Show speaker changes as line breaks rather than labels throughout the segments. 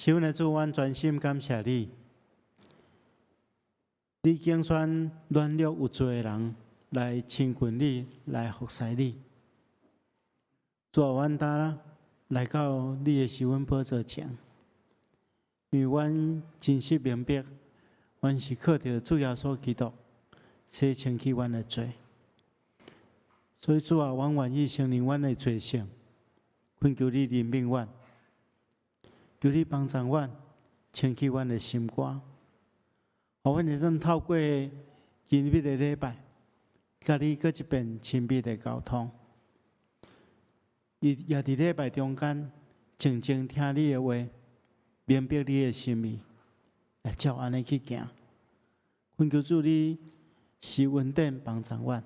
是阮的主，阮全心感謝你。你揀選軟弱有罪的人來親近你，來服侍你。主啊，阮今來到你的施恩寶座前，因為阮真實明白，阮是靠著主耶穌基督洗清去阮的罪。所以主啊，阮願意承認阮的罪性，懇求你憐憫阮，求你幫助阮清去阮的心肝，予阮會當透過今日的禮拜，佮你閣一遍親密的溝通。伊也佇禮拜中間靜靜聽你的話，明白你的心意，會照按呢去行。懇求主你施恩典幫助阮，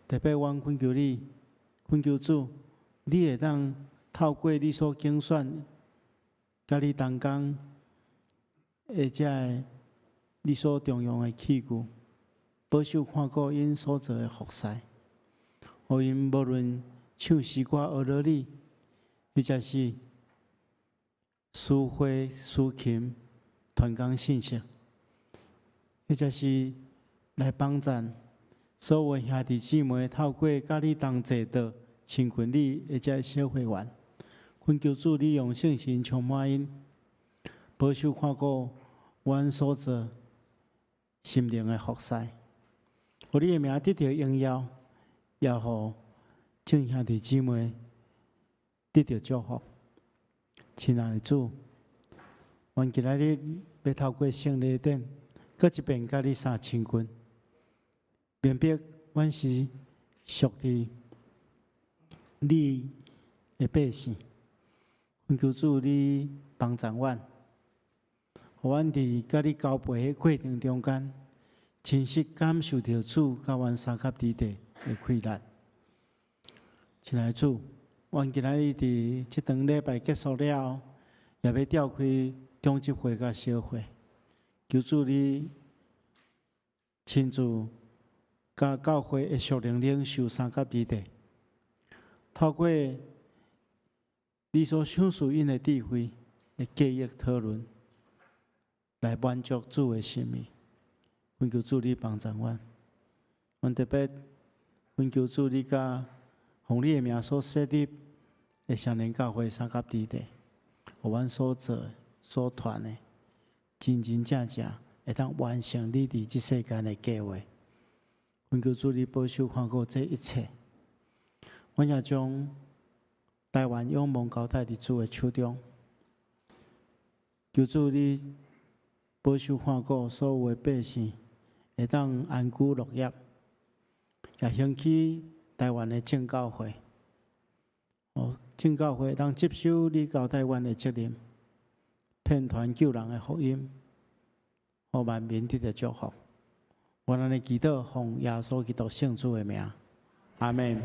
特別阮懇求你，懇求主，你會當透過你所揀選，佮你同工的這个你所重用的器具，保守看顧𪜶所做的服侍，予𪜶無論唱詩歌學樂理，或者是司會司琴傳講信息，或者是來幫贊所有兄弟姊妹透過佮你同齊的親近你的這小會員，懇求主你用聖神充滿𪜶，保守看顧阮所做心靈的服侍，予你的名得著榮耀，也予眾兄弟姊妹得著祝福。親愛的主，阮今仔日欲透過聖禮典，閣一遍佮你相親近，明白阮是屬佇你的百姓。懇求主你幫助阮，予阮佇佮你交陪的過程中間，真實感受著主佮阮相佮佇地的快樂。親愛的主，阮今仔日佇這場禮拜結束了後，也欲召開長執會佮小會，求主你親自佮教會的屬靈領袖相佮佇地，透過你所賞賜𪜶的智慧的計議討論，來滿足主的心意。懇求主你幫助阮，阮特別懇求主你佮奉你的名所設立的雙連教會相佮佇地，予阮所做的、所傳的，真真正正會當完成你佇這世間的計劃。懇求主你保守看顧這一切。阮也將台灣仰望交託佇主的手中，求主你保守看顧所有的百姓，會當安居樂業，也興起台灣的正教會。哦，正教會當接受你交代阮的責任，遍傳救人的福音，予萬民得著祝福。阮按呢祈禱，奉耶穌基督聖主的名，阿們。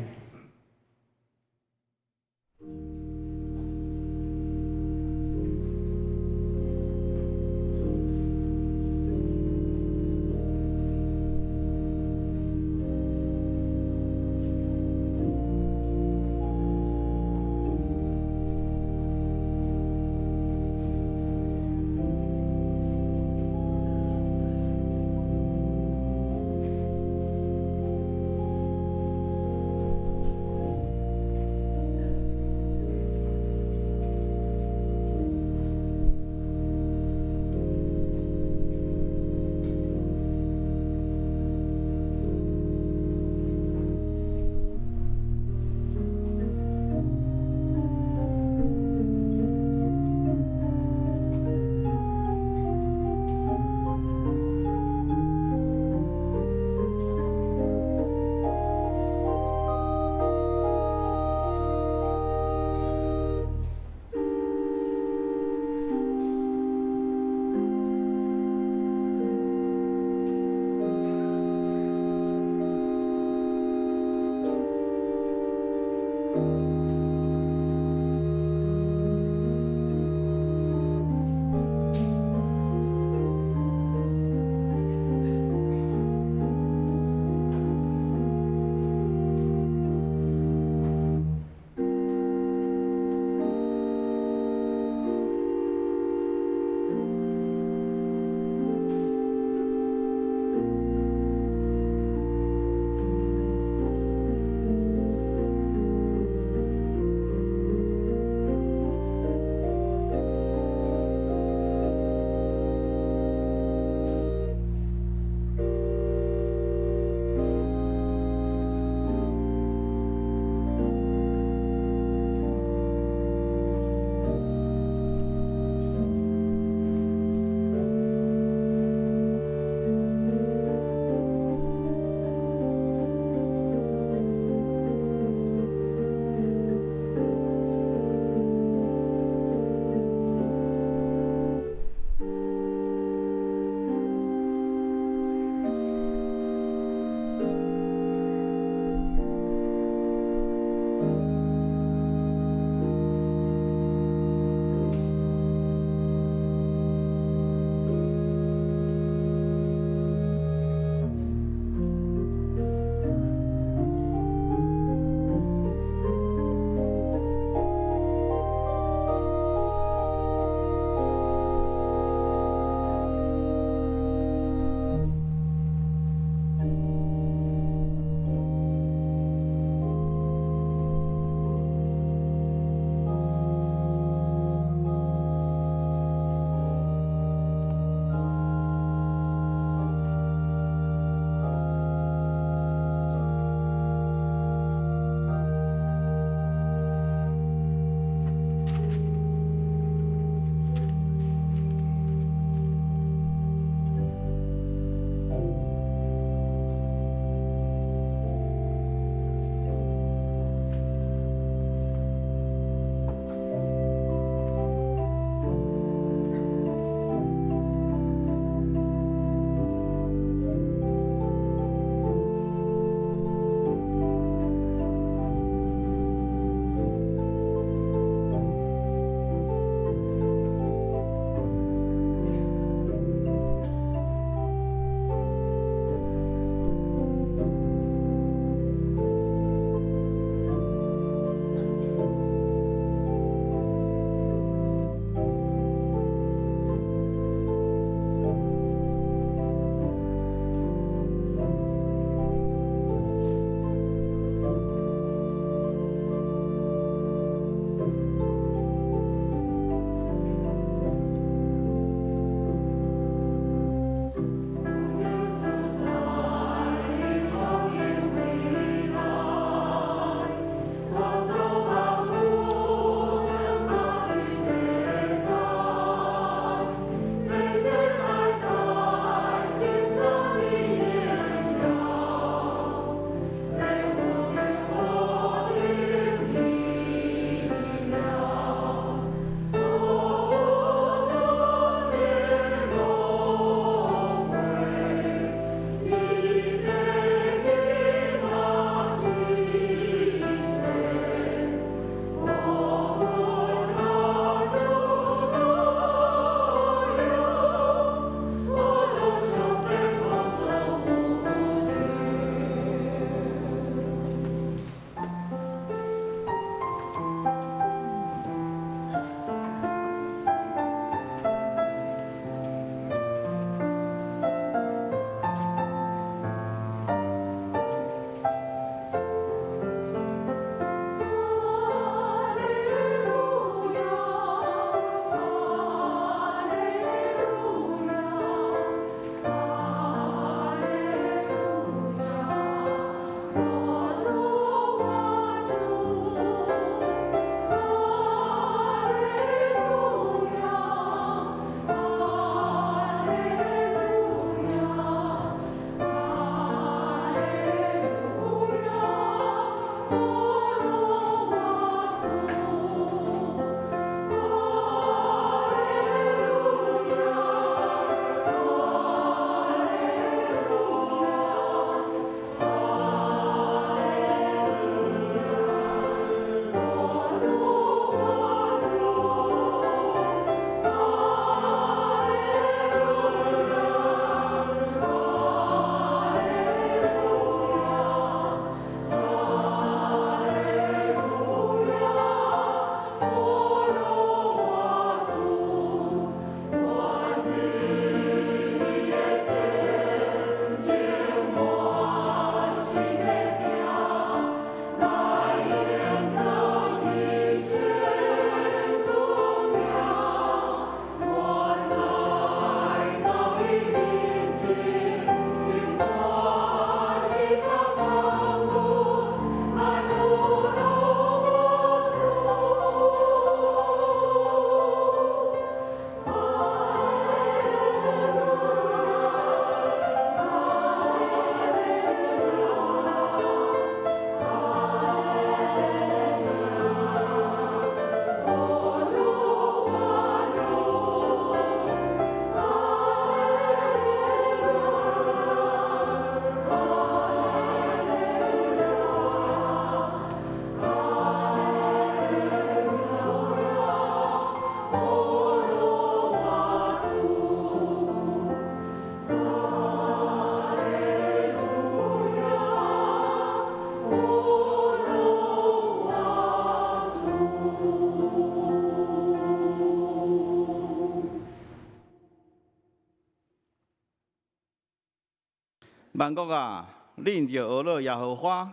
萬國啊，恁著呵咾耶和華；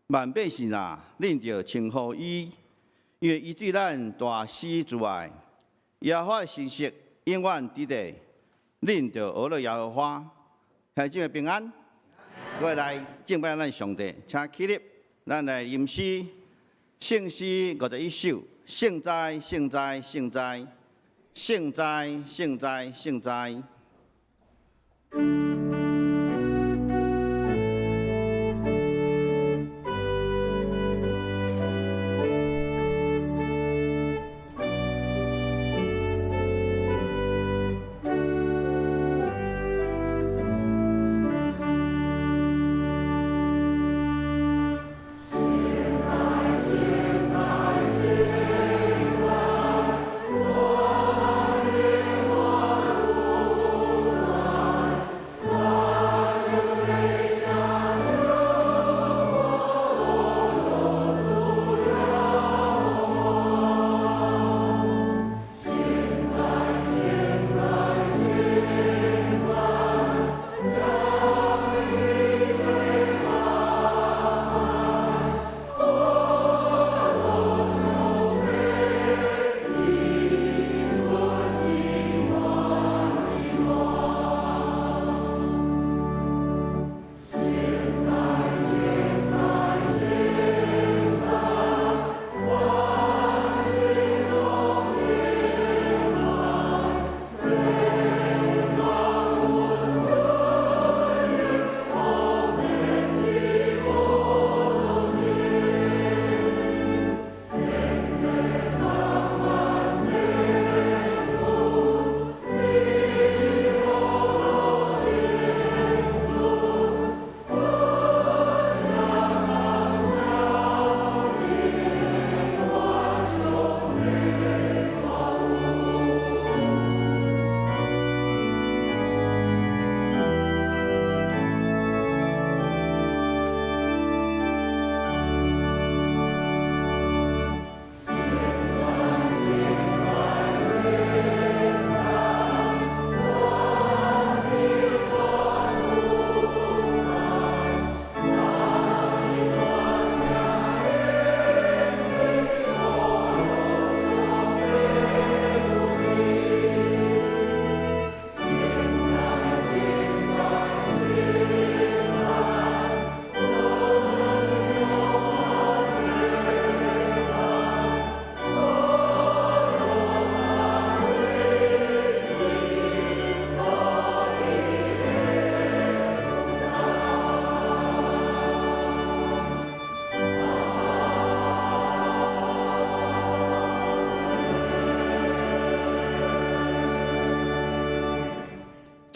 萬百姓啊，恁著稱呼伊，因為伊對咱大施慈愛。耶和華的信實永遠佇地，恁著呵咾耶和華。兄弟姊妹平安，各位來敬拜咱上帝，請起立，咱來吟詩，聖詩51首，聖哉，聖哉，聖哉，聖哉，聖哉，聖哉。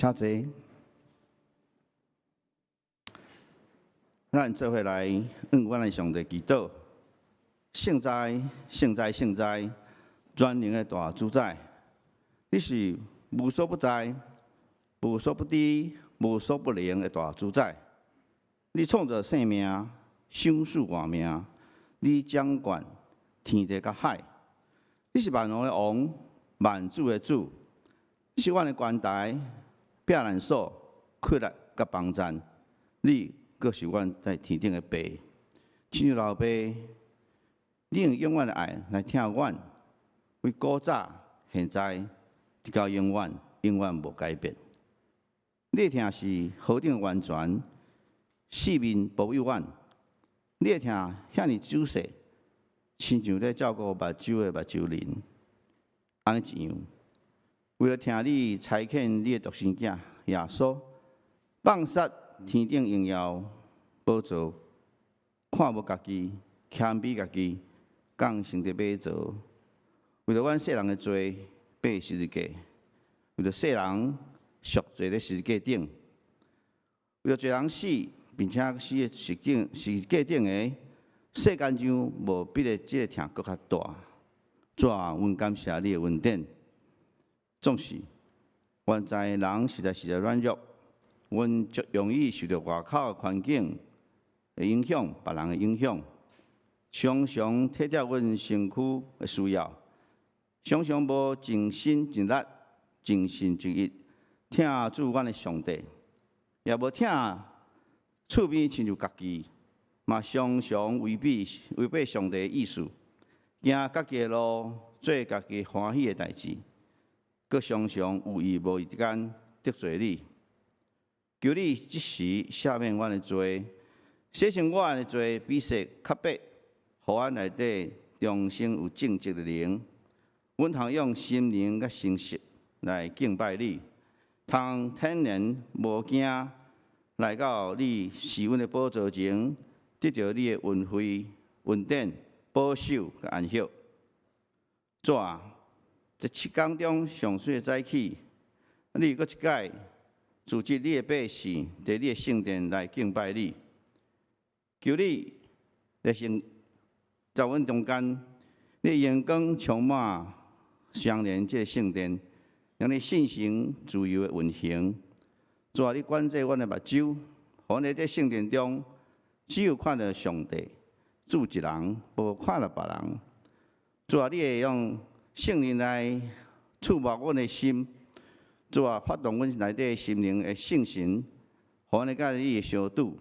請坐。咱做伙來向阮的上帝祈禱。聖哉，聖哉，聖哉，全能的大主宰，你是無所不在、無所不知、無所不能的大主宰。你創造生命，賞賜活命，你掌管天地佮海。你是萬王的王，萬主的主。你是阮的關台、避難所、氣力佮幫贊。你閣是阮在天頂的爸，親像老爸，你用永遠的愛來疼阮，為古早、現在，直到永遠，永遠無改變。你的疼是何等完全，四面保佑阮。你的疼遐爾仔細，親像咧照顧目睭的目睭仁，按呢一樣。為著疼你差遣你的獨生囝耶穌，放捨天頂榮耀寶座，看無家己，謙卑家己，降生佇馬槽。為著阮世人的罪，釘十字架；為著世人贖罪佇十字架頂；為著罪人死，並且死佇十字架頂的，世間上無比的這个疼閣較大。主啊，阮感謝你的恩典。總是，阮知人實在實在軟弱，阮足容易受著外口的環境的影響，別人的影響，常常體貼阮身軀的需要，常常無盡心盡力、盡心盡意疼主阮的上帝。也無疼厝邊親像家己，嘛常常違背上帝的意思，行家己的路，做家己歡喜的代誌，閣常常有意無意之間得罪你。求你這時赦免阮的罪，洗淨阮的罪，比雪較白，予阮內底重新有正直的靈。阮通用心靈佮誠實來敬拜你，通坦然無驚來到你施恩的寶座前，得著你的恩惠、恩典、保守佮安息。主啊，這七工中上媠的早起，你閣一擺組織你的百姓，佇你的聖殿來敬拜你。求你來成在阮中間，你的榮光充滿相連這个聖殿，讓你信心自由的運行。主啊，你管制阮的目睭，予阮佇這聖殿中，只有看著上帝，主一人，無看著別人。主啊，你會用聖靈來觸摸阮的心，主啊，發動阮內底心靈的聖神，予阮會佮你的相拄。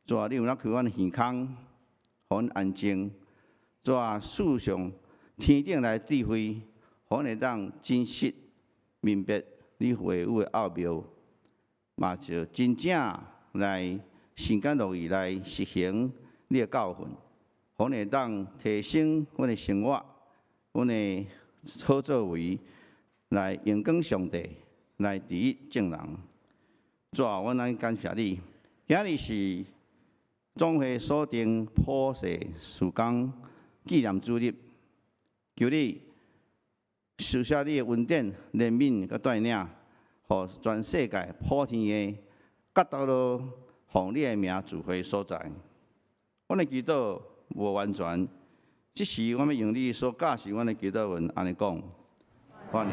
主啊，你有哪開阮的耳孔，予阮安靜。主啊，賜上天頂來智慧，予阮會當真實明白你話語的奧妙，嘛就真正來心甘樂意來實行你的教訓，予阮會當提升阮的生活，阮的好作為，來榮光上帝，來治愈眾人。主啊，阮來感謝你，今日是總會所定普世事工紀念主日，求你施捨你的恩典、憐憫佮帶領，予全世界普天的各角落，奉你的名聚會所在。阮的祈禱無完全，這時我欲用你所教示阮的祈禱文按呢講：願你。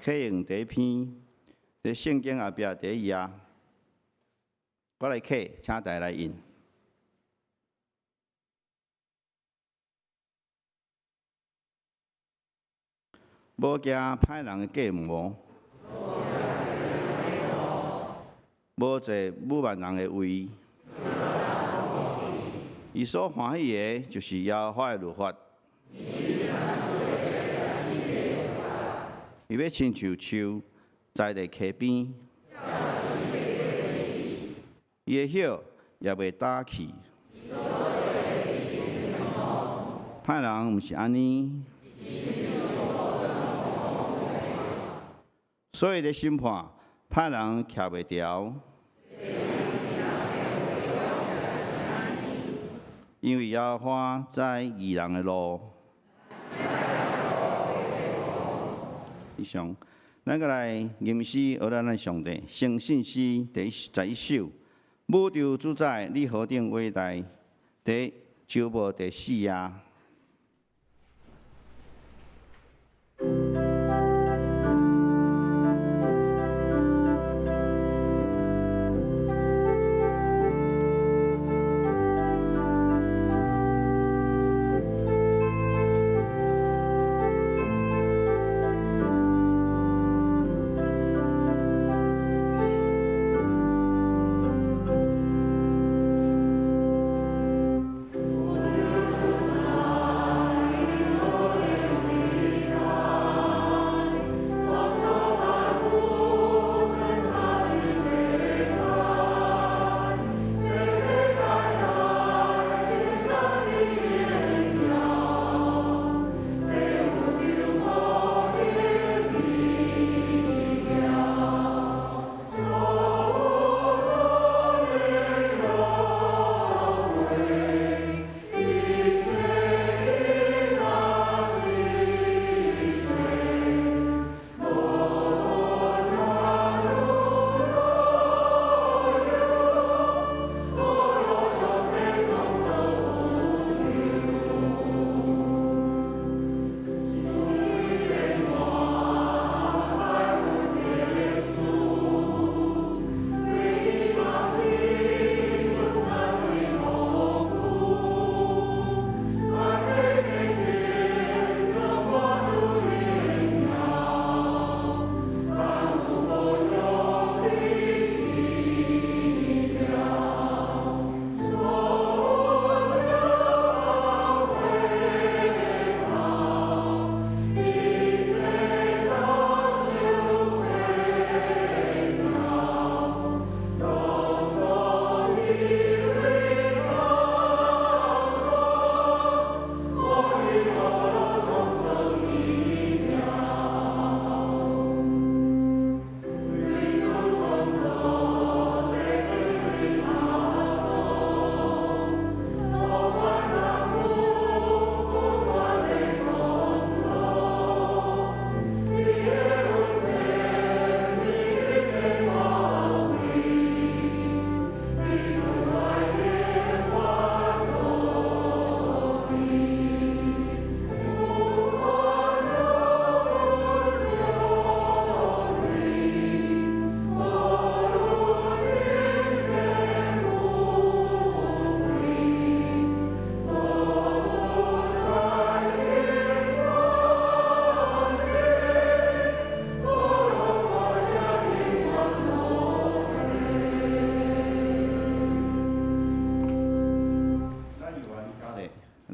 啟用第一篇，佇聖經後壁第一頁，我來啟，請大家來印。無驚歹人的計謀，無坐侮慢人的位。伊所歡喜的，就是耶和華的律法。伊欲親像樹栽佇溪邊，伊的葉也袂焦去。歹人毋是按呢，所以佇審判，歹人徛袂牢。因為耶和華知義人的路。以上，咱閣來吟詩，學咱的上帝，誠信詩第11首，宇宙主宰，你何等偉大，佇周報第4頁。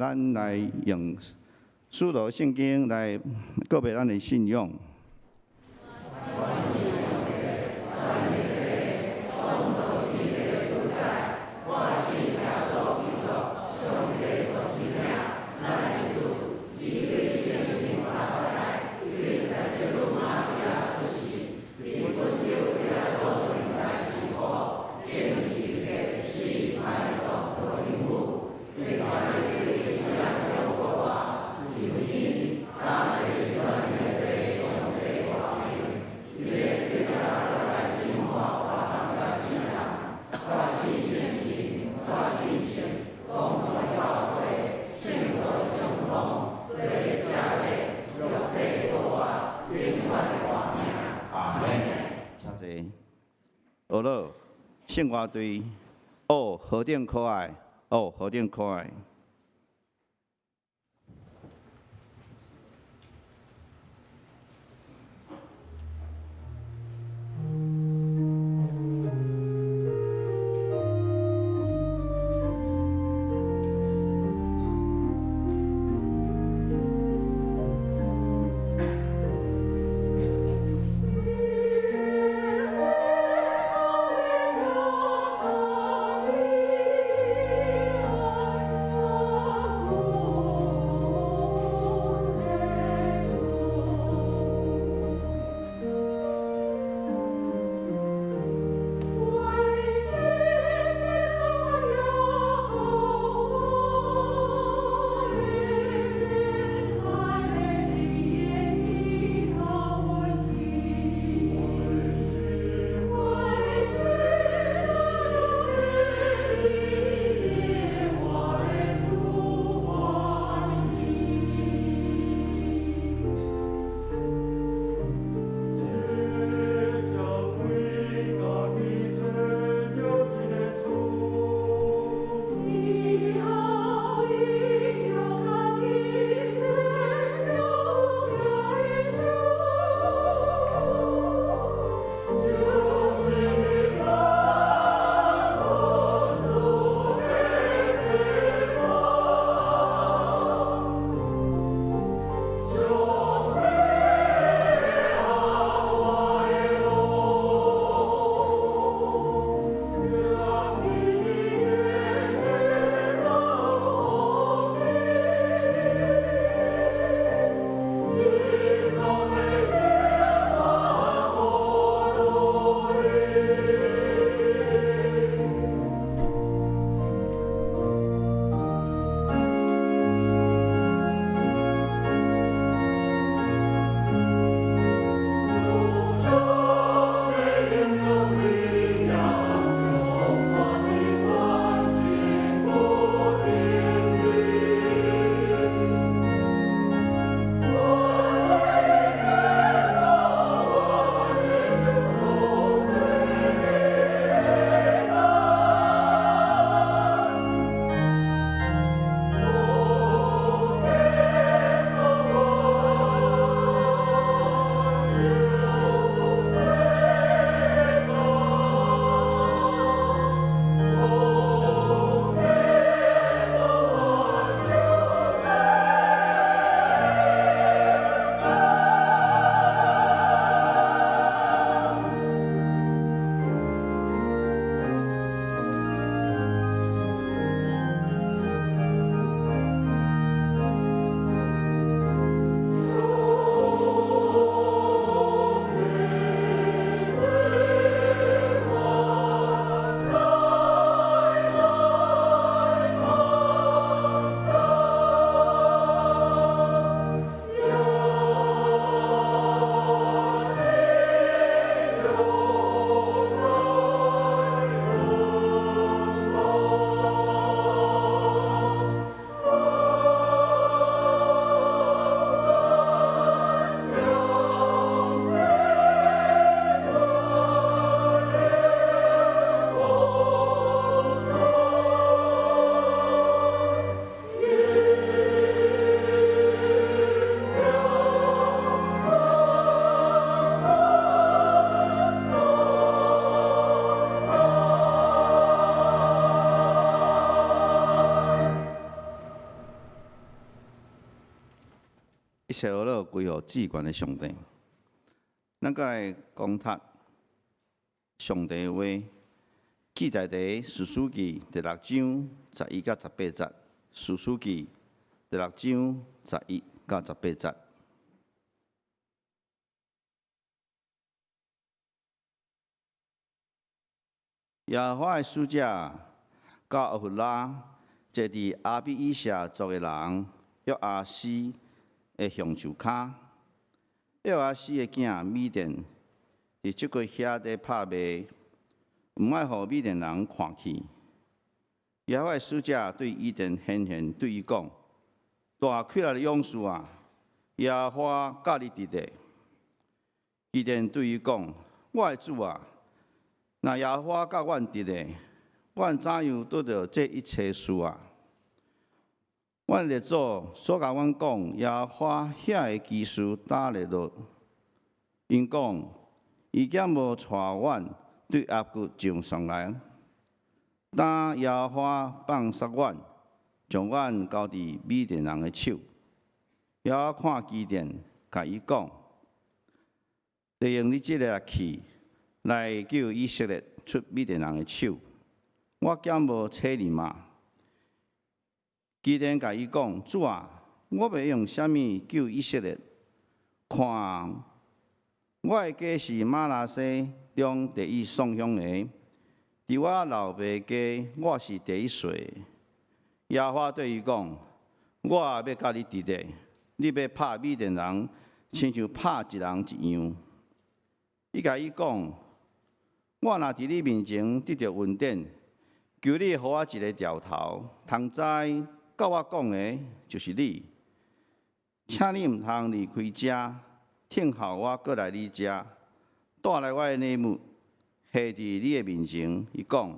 咱來用使徒聖經來告白咱的信仰。請坐。學樂聖歌隊，哦，何等可愛！哦，何等可愛！一切呵咾歸予至懸的上帝。咱閣來講讀上帝的話，記載佇士師記第六章十一到十八節。士師記第六章十一到十八節。耶和華的使者到俄弗拉，坐佇亞比以謝族的人約阿斯的橡樹跤。約阿斯的囝米甸佇這個遐咧拍麥，毋愛予米甸人看去。耶和華的使者對伊甸顯現，對伊講：大氣力的勇士啊，耶和華佮你佇咧。基甸對伊講：我的主啊，若耶和華佮阮佇咧，阮怎樣得著這一切事啊？阮列祖所共阮講，耶和華遐的奇事佗咧落？𪜶講，伊敢無帶阮對亞割上上來？當耶和華放殺阮，將阮交佇米甸人的手。耶和華看基甸，共伊講：利用你這个力氣來救以色列出米甸人的手，我敢無差你嗎？基甸共伊講：主啊，我欲用啥物救以色列？看，我的家是瑪拿西中第一送鄉的，佇我老爸家，我是第一細的。耶和華對伊講：我欲佮你佇咧，你欲拍米甸人，親像拍一人一樣。伊共伊講：我若佇你面前得著恩典，求你予我一个兆頭，通知佮我講的就是你。請你毋通離開遮，等候我閣來你遮，帶來我的禮物，下佇你的面前。伊講：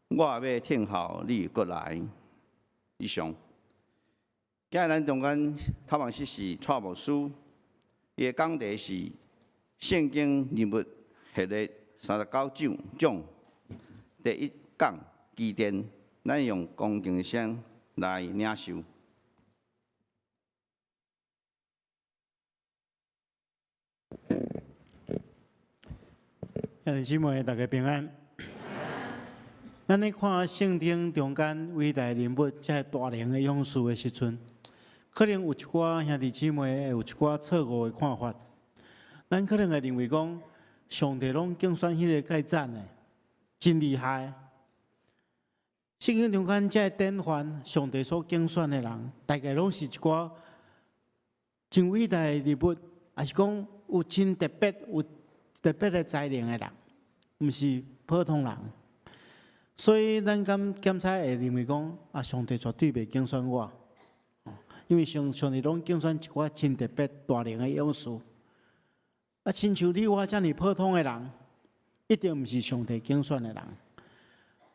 我欲等候你閣來。以上。今日咱中間透牧師是蔡牧師，伊的講題是聖經人物系列三十九章中第一講基甸，咱用恭敬的聲來領受。
兄弟姊妹，大家平安。咱咧看聖經中間偉大人物，這個大能的勇士的時陣，可能有一寡兄弟姊妹會有一寡錯誤的看法。咱可能會認為講，上帝攏揀選彼个蓋讚的，真厲害。聖經中間這個典範，上帝所揀選的人，大概攏是一寡真偉大的人物，抑是講有真特別、有特別的才能的人，毋是普通人。所以咱敢檢查會認為講，啊，上帝絕對袂揀選我，因為上上帝攏揀選一寡真特別大能的勇士。啊，親像你我遮爾普通的人，一定毋是上帝揀選的人。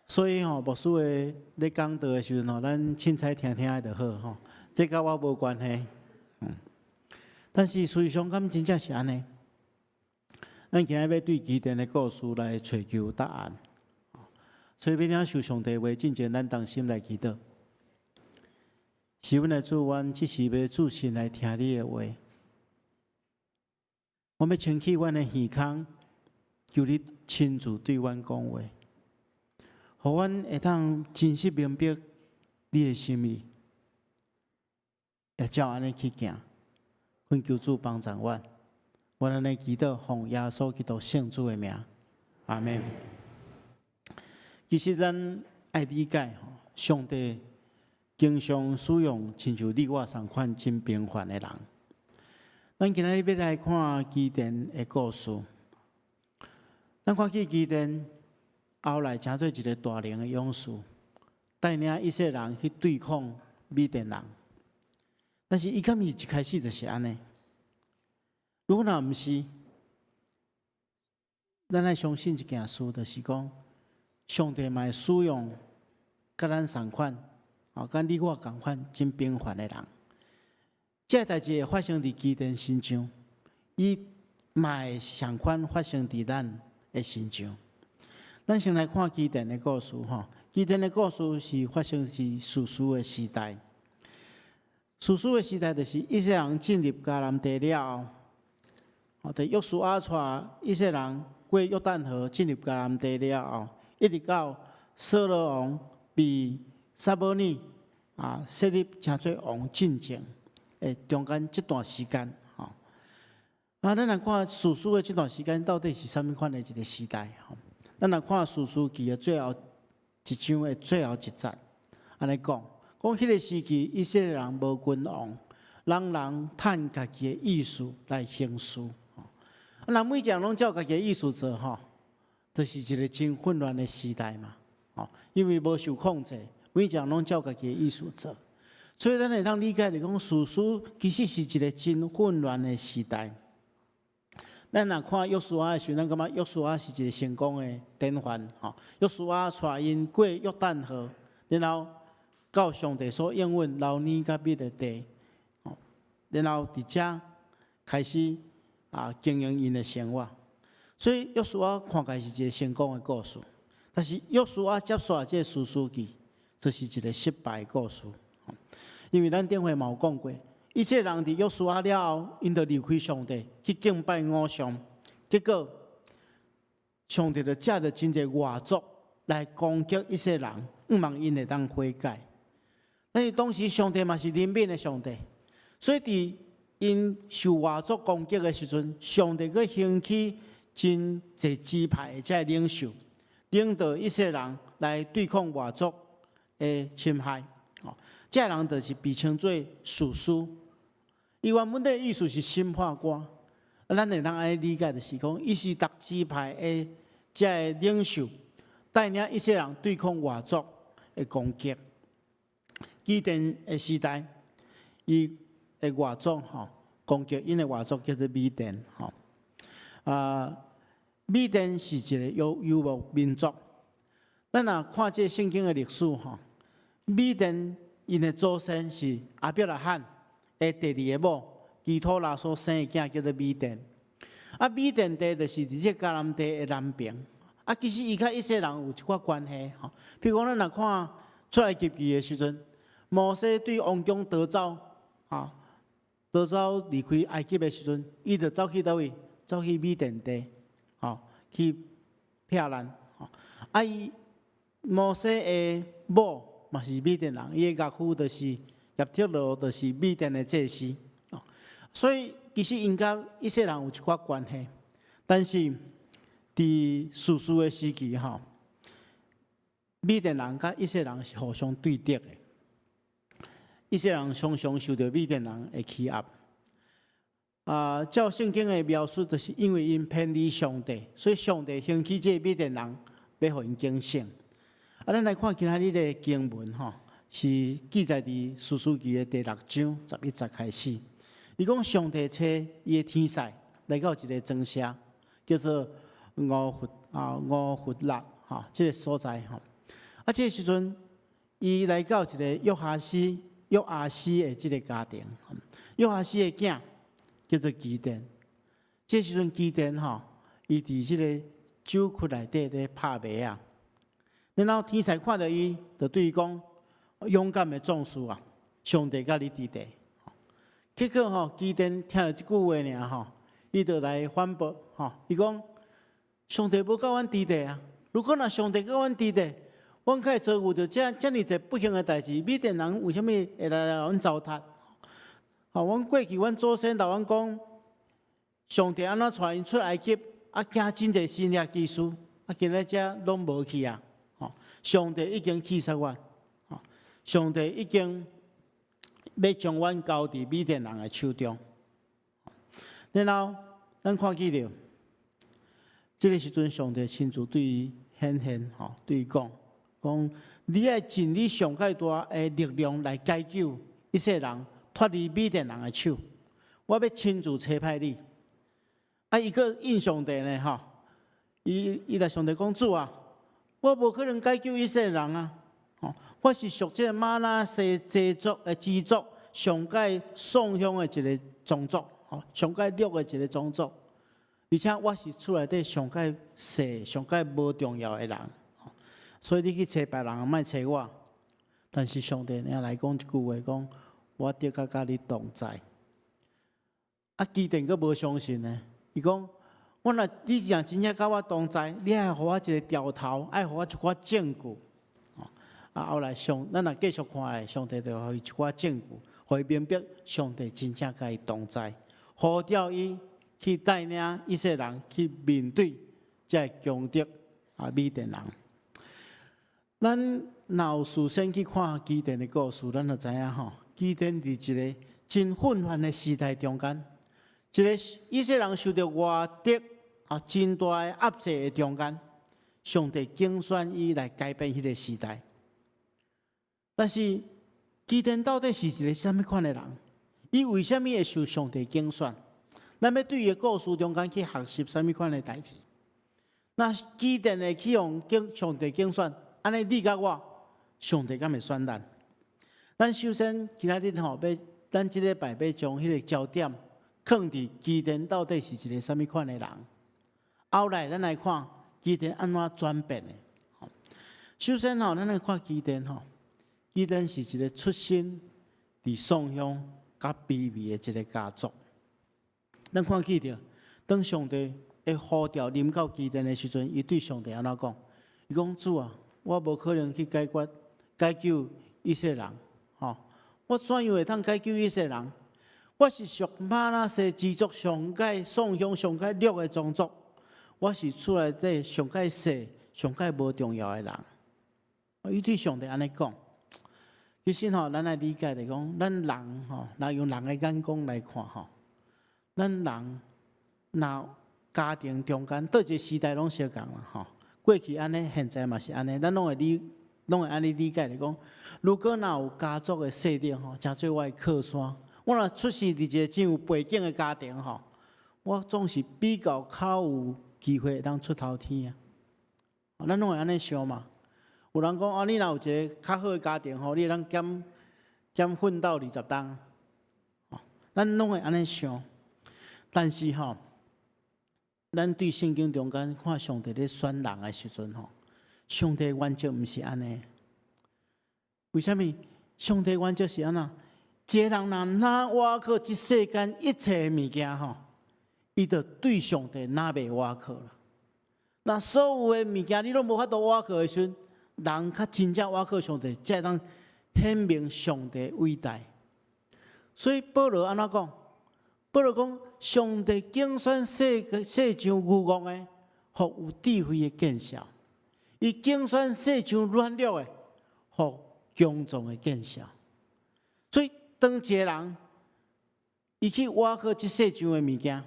所以吼，牧師的咧講道的時陣吼，咱凊彩聽聽就好吼，這佮我無關係。但是事實上，敢真正是按呢？咱今日欲對基甸的故事來揣求答案。所以，欲領受上帝話，進前咱同心來祈禱。是阮的主，阮這時欲注心來聽你的話。我欲清去阮的耳孔，求你親自對阮講話，予阮會當真實明白你的心意，會照按呢去行。懇求主幫助阮，阮按呢祈禱，奉耶穌基督聖主的名，阿們。其實咱愛理解，上帝經常使用親像你我仝款真平凡的人。咱今日欲來看基甸的故事。咱看見基甸後來成做一个大能的勇士，帶領以色列人去對抗米甸人。但是伊敢是一開始就是按呢？如果若毋是，咱愛相信一件事，就是講上帝嘛會使用佮咱仝款，哦，佮你我仝款真平凡的人。這个代誌會發生佇基甸身上，伊嘛會仝款發生佇咱的身上。咱先來看基甸的故事吼，基甸的故事是發生佇士師的時代。士師的時代就是以色列人進入迦南地了後，吼，佇約書亞帶以色列人過約旦河進入迦南地了後，一直到掃羅王被撒母耳設立成做王進前的中間這段時間，吼。咱來看士師的這段時間到底是啥物款的一個時代？吼，咱來看士師記的最後一章的最後一節，按呢講，講彼個時期以色列人無君王，人人趁家己的意思來行事。若每一個人攏照家己的意思做，吼，就是一個真混亂的時代嘛。吼，因為無受控制，每一個人攏照家己的意思做，所以咱會當理解來講，士師其實是一個真混亂的時代。咱若看約書亞的時陣，咱感覺約書亞是一個成功的典範。吼，約書亞帶𪜶過約旦河，然後到上帝所應允流奶佮蜜的地，吼，然後佇遮開始經營𪜶的生活。所以約書亞看起來是一個成功的故事，但是約書亞接續這個士師記，這是一個失敗的故事。因為咱頂回嘛有講過，以色列人佇約書亞了後，𪜶就離開上帝去敬拜偶像，結果上帝就藉著真濟外族來攻擊以色列人，向望𪜶會當悔改。但是當時上帝嘛是憐憫的上帝，所以佇𪜶受外族攻擊的時陣，上帝閣興起真濟支派的這个領袖，領導以色列人來對抗外族的侵害。哦，這个人就是被稱做士師。伊原本的意思是審判官，咱會當按呢理解就是講，伊是逐支派的這个領袖，帶領以色列人對抗外族的攻擊。基甸的時代，伊的外族吼攻擊𪜶的外族叫做米甸吼。米甸是一個游牧民族。咱若看這個聖經的歷史吼，米甸𪜶的祖先是亞伯拉罕的第二個某基土拉所生的囝叫做米甸。米甸地就是佇這迦南地的南邊。其實伊佮以色列人有一寡關係吼。比如講，咱若看出埃及記的時陣，摩西對王宮逃走，逃走離開埃及的時陣，伊就走去佗位？走去米甸地，吼，去避難。吼，伊摩西的某嘛是米甸人，伊的岳父就是葉忒羅，就是米甸的祭司。所以其實𪜶佮以色列人有一寡關係，但是佇士師的時期，吼，米甸人佮以色列人是互相對敵的。以色列人常常受著米甸人的欺壓。照聖經的描述，就是因為𪜶偏離上帝，所以上帝興起這個米甸人，欲予𪜶警醒。咱來看今仔日的經文，吼，是記載佇士師記的第六章十一節開始。伊講上帝差伊的天使來到一個莊舍，叫做俄弗辣吼，這個所在吼。這個時陣，伊來到一個約阿斯的這個家庭，約阿斯的囝叫做基甸。這時陣基甸吼，伊佇這個酒窟內底咧拍麥仔。然後天使看著伊，就對伊講：勇敢的壯士啊，上帝佮你佇佇。結果吼，基甸聽著這句話爾吼，伊就來反駁吼，伊講：上帝無佮阮佇佇啊！如果若上帝佮阮佇佇，阮會遭遇著遮爾濟不幸的代誌，米甸人為啥物會來予阮糟蹋？吼，阮過去阮祖先共阮講，上帝按怎帶𪜶出埃及，行真濟神蹟奇事，今仔這攏無去啊！吼，上帝已經棄殺阮，吼，上帝已經欲將阮交佇米甸人的手中。然後，咱看見著，這個時陣上帝親自對伊顯現，吼，對伊講，講你愛盡你上蓋大的力量來解救以色列人脫離米甸人的手。我欲親自差派你。伊閣應上帝呢，吼，伊來上帝講主啊，我無可能解救以色列人啊，吼，我是屬這個瑪拿西族的支族上蓋喪鄉的一個宗族，吼，上蓋弱的一個宗族，而且我是厝內底上蓋細、上蓋無重要的人，所以你去揣別人，莫揣我。但是上帝爾來講一句話，講我的確佮你同在。啊，基甸閣無相信呢，伊講：我若你若真正佮我同在，你愛予我一个兆頭，愛予我一寡證據。啊，後來上，咱若繼續看咧，上帝就予伊一寡證據，予伊明白上帝真正佮伊同在，呼召伊去帶領以色列人去面對這个強敵啊，米甸人。咱若有事先去看基甸的故事，咱就知影吼，基甸佇一个真混亂的時代中間，一個以色列人受著外敵啊真大的壓制的中間，上帝揀選伊來改變彼個時代。但是基甸到底是一個啥物款的人？伊為啥物會受上帝揀選？咱欲對伊的故事中間去學習啥物款的代誌？若基甸會去予上帝揀選，按呢你佮我，上帝敢會選咱？咱首先今仔日吼，欲咱這禮拜欲將彼個焦點囥佇基甸到底是一個啥物款的人？後來咱來看基甸按怎轉變的。首先吼，咱來看基甸吼。基甸是一個出身佇喪鄉佮卑微的一個家族。咱看記著，當上帝的呼召臨到基甸的時陣，伊對上帝按怎講？伊講：主啊，我無可能去解決、解救以色列人，吼！我怎樣會當解救以色列人？我是屬瑪拿西支族上蓋喪鄉上蓋弱的種族，我是厝內底上蓋細、上蓋無重要的人。伊對上帝按呢講。其實吼，咱來理解來講，咱人吼，若用人的眼光來看吼，咱人若家庭中間，佗一个時代攏相仝啦吼。過去按呢，現在嘛是按呢，咱攏會按呢理解來講，如果若有家族的勢力吼，誠做我的靠山，我若出世佇一個真有背景的家庭吼，我總是比較較有機會會當出頭天啊。咱攏會按呢想嘛。有人講啊，你若有一个較好的家庭吼，你會當減奮鬥20冬。咱攏會按呢想，但是吼，咱對聖經中間看上帝咧選人的時陣吼，上帝原則毋是按呢。為啥物？上帝原則是按怎？一個人若若倚靠這世間一切的物件吼，伊就對上帝若袂倚靠啦。若所有的物件你攏無法度倚靠的時陣，人較真正倚靠上帝，才會當顯明上帝偉大。所以保羅按怎講？保羅講：上帝揀選世上愚戇的，予有智慧的見笑；伊揀選世上軟弱的，予強壯的見笑。所以當一個人伊去倚靠這世上的物件，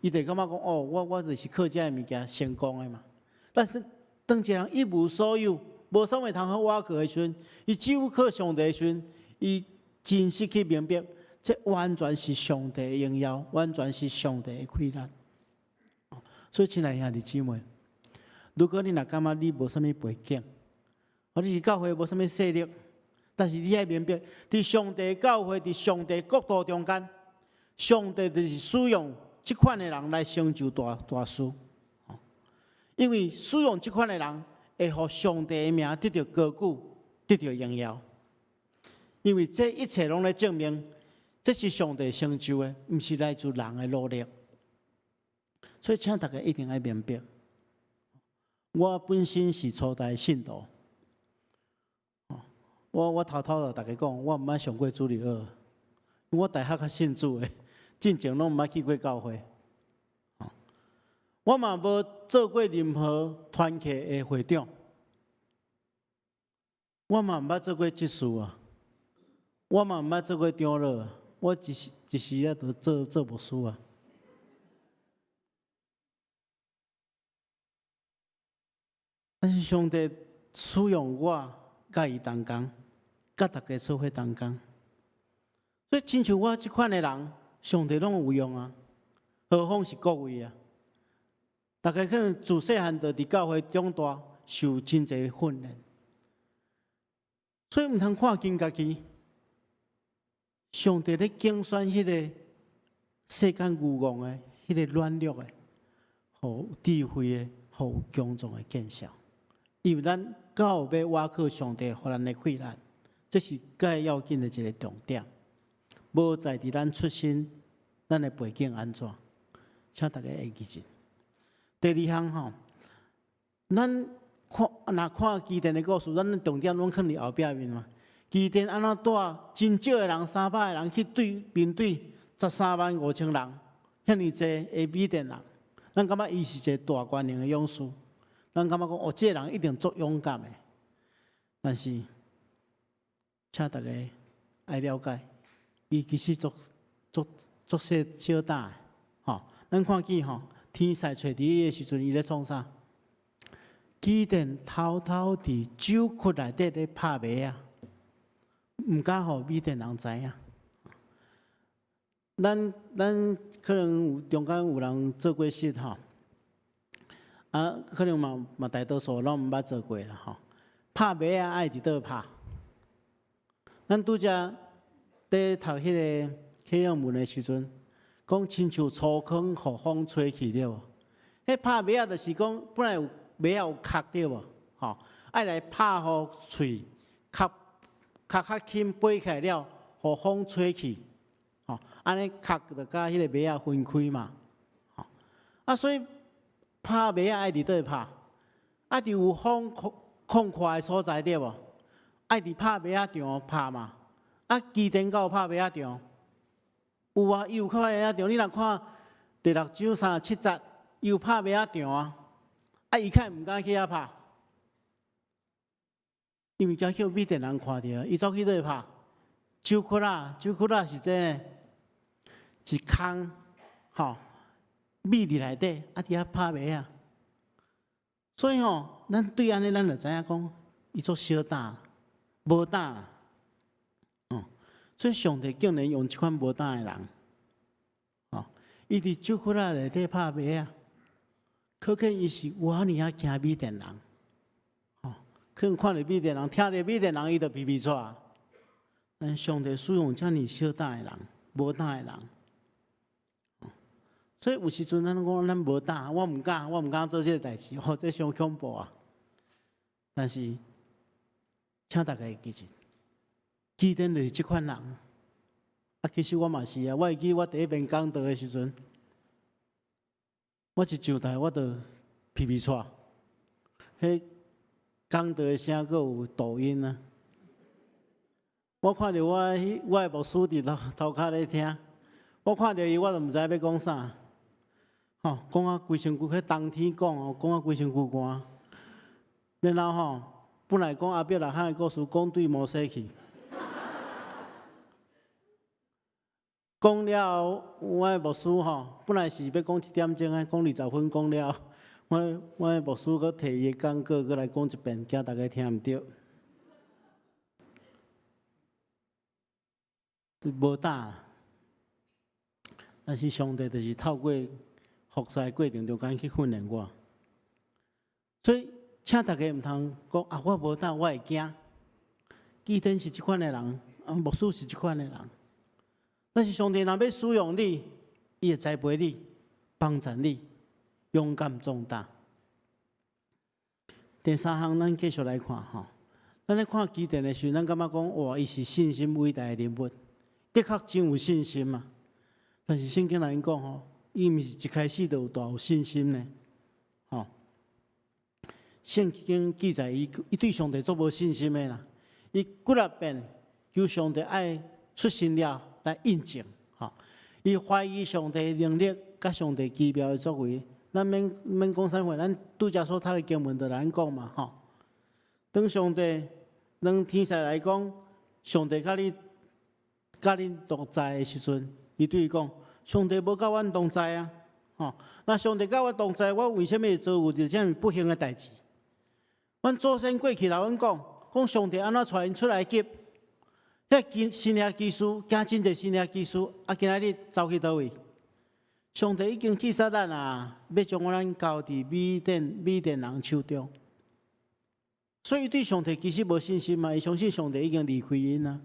伊就感覺講：哦，我就是靠這个物件成功的嘛。但是當一個人一無所有，無啥物通好倚靠的時陣，伊只有靠上帝的時陣，伊真實去明白，這完全是上帝的榮耀，完全是上帝的氣力。所以，親愛兄弟姊妹，如果你若感覺你無啥物背景，或你佇教會無啥物勢力，但是你愛明白，佇上帝教會、佇上帝國度中間，上帝就是使用這款的人來成就大大事。因為使用這款的人，會予上帝的名得著高舉，得著榮耀。因為這一切攏咧證明，這是上帝成就的，毋是來自人的努力。所以，請大家一定愛明白，我本身是初代信徒。我偷偷共大家講，我毋捌上過主日學，我大學才信主的，進前攏毋捌去過教會。我嘛無做過任何團契的會長，我嘛毋捌做過執事啊，我嘛毋捌做過長老啊，我一時一時仔就做做牧師啊。但是上帝使用我，佮伊同工，佮大家做伙同工，所以親像我這款的人，上帝攏有用啊，何況是各位啊？大家可能自細漢就佇教會長大，受真濟訓練，所以毋通看輕家己。上帝咧揀選彼个世間愚戇的、彼个軟弱的、予有智慧的、予有強壯的見笑。因為咱夠欲倚靠上帝予咱的氣力，這是蓋要緊的一个重點。無在佇咱出身、咱的背景按怎，請大家會記住。第二項吼，咱看若看基甸的故事，咱重點攏囥佇後壁面嘛。基甸按怎帶真少的人，300個人去對面對13萬5千人，遐爾濟的米甸人，咱感覺伊是一個大權能的勇士，咱感覺講哦，這個人一定足勇敢的。但是，請大家愛了解，伊其實足足足細小膽的，吼。咱看見吼，天使揣佇伊的時陣，伊咧創啥？基甸偷偷佇酒窟內底咧拍麥仔，毋敢予米甸人知影。咱可能有中間有人做過穡吼，啊，可能嘛大多數攏毋捌做過啦吼。拍麥仔愛佇佗拍？咱拄才佇讀彼个啟用文的時陣，講親像粗糠予風吹去對無？彼拍麥仔就是講本來有麥仔有殼對無？吼，愛來拍予脆，殼殼較輕飛起來了，予風吹去，吼，按呢殼就佮彼个麥仔分開嘛，吼，啊，所以拍麥仔愛佇佗拍？啊，佇有風空空闊的所在對無？愛佇拍麥仔場拍嘛？啊，基甸敢有拍麥仔場？有啊，伊有拍麥仔場。你若看第六章37節，伊有拍麥仔場啊。啊，伊較毋敢去遐拍，因為驚予米甸人看著。伊走去佗拍？酒窟仔，酒窟仔是這个，一空，吼，覕佇內底，啊，佇遐拍麥仔。所以吼，咱對按呢，咱就知影講，伊足小膽，無膽。哦，所以上帝竟然用這款無膽的人，哦，伊佇酒窟仔內底拍麥仔，可見伊是有遐爾仔驚米甸人，哦，可能看著米甸人，聽著米甸人，伊就皮皮掣。但上帝使用遮爾小膽的人，無膽的人，所以有時陣咱講咱無膽，我毋敢，我毋敢做這個代誌，吼，這傷恐怖啊！但是，請大家會記住，基甸就是這款人。啊，其實我嘛是啊，我會記我第一遍講道的時陣，我一上台我就皮皮掣，彼講道的聲閣有抖音啊！我看著我的牧師佇塗跤咧聽，我看著伊，我就毋知欲講啥。吼，講啊規身軀，彼冬天講哦，講啊規身軀汗。然後吼，本來講亞伯拉罕的故事，講對摩西去。講了後，我的牧師吼，本來是欲講一點鐘的，講20分講了，我的牧師閣提伊的講稿閣來講一遍，驚大家聽毋著。無膽，但是上帝就是透過服侍的過程中間去訓練我，所以請大家毋通講啊，我無膽，我會驚。基甸是這款的人，牧師是這款的人。但是上帝若欲使用你，伊會栽培你，幫助你，勇敢壯膽。第三項，咱繼續來看吼。咱咧看基甸的時陣，咱感覺講哇，伊是信心偉大的人物，的確真有信心嘛。但是聖經內面講吼，伊毋是一開始就有大有信心呢，吼。聖經記載，伊對上帝足無信心的啦。伊幾若遍求上帝愛出神跡來印證，吼。伊懷疑上帝的能力，佮上帝奇妙的作為。咱免免講啥貨，咱拄才所讀的經文就來講嘛，吼。當上帝當天使來講，上帝佮你同在的時陣，伊對伊講：上帝無佮阮同在啊！吼，若上帝佮我同在，我為啥物會遭遇著這麼不幸的代誌？阮祖先過去來阮講，講上帝按怎帶𪜶出埃及，彼神蹟奇事，行真濟神蹟奇事，啊，今仔日走去佗位？上帝已經棄殺咱啊，欲將咱交佇米甸人手中。所以對上帝其實無信心嘛，伊相信上帝已經離開𪜶啊。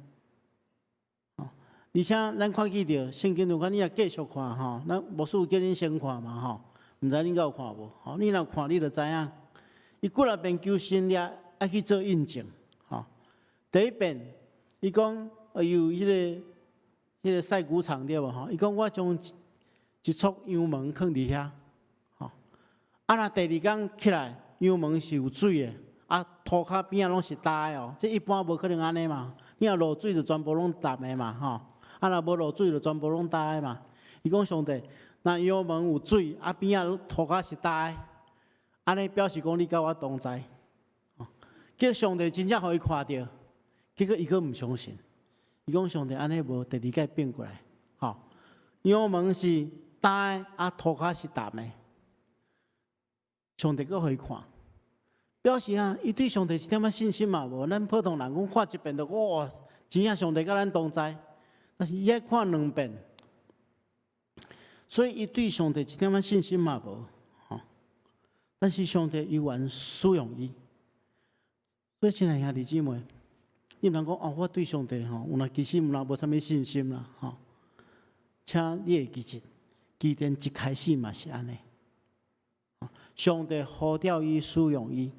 而且咱看見著聖經中間，你若繼續看吼，咱牧師有叫恁先看嘛吼，毋知恁敢有看無？吼，你若看，你就知影，伊幾若遍求神跡，愛去做印證，吼。第一遍，伊講有彼個彼個曬穀場對無吼？伊講我將一撮羊毛囥佇遐，吼。啊，若第二工起來，羊毛是有水的，啊，塗跤邊仔攏是焦的哦。這一般無可能按呢嘛。你若落水就全部攏澹的嘛，吼。啊，若無落水就全部攏焦的嘛。伊講上帝，若羊毛有水，啊邊仔塗跤是焦的，按呢表示講你佮我同在。結果上帝真正予伊看著，結果伊閣毋相信。伊講上帝按呢無，第二擺變過來，吼，羊毛是焦的，啊塗跤是澹的。上帝閣予伊看，表示啊，伊對上帝一點仔信心嘛無。咱普通人講看一遍就哇，真正上帝佮咱同在，但是伊愛看兩遍，所以伊對上帝一點仔信心嘛無。吼，但是上帝猶原使用伊。所以親愛兄弟姊妹，你毋通講哦，我對上帝吼，有若其實毋若無啥物信心啦，吼。請你會記得，基甸一開始嘛是按呢。上帝呼召伊使用伊，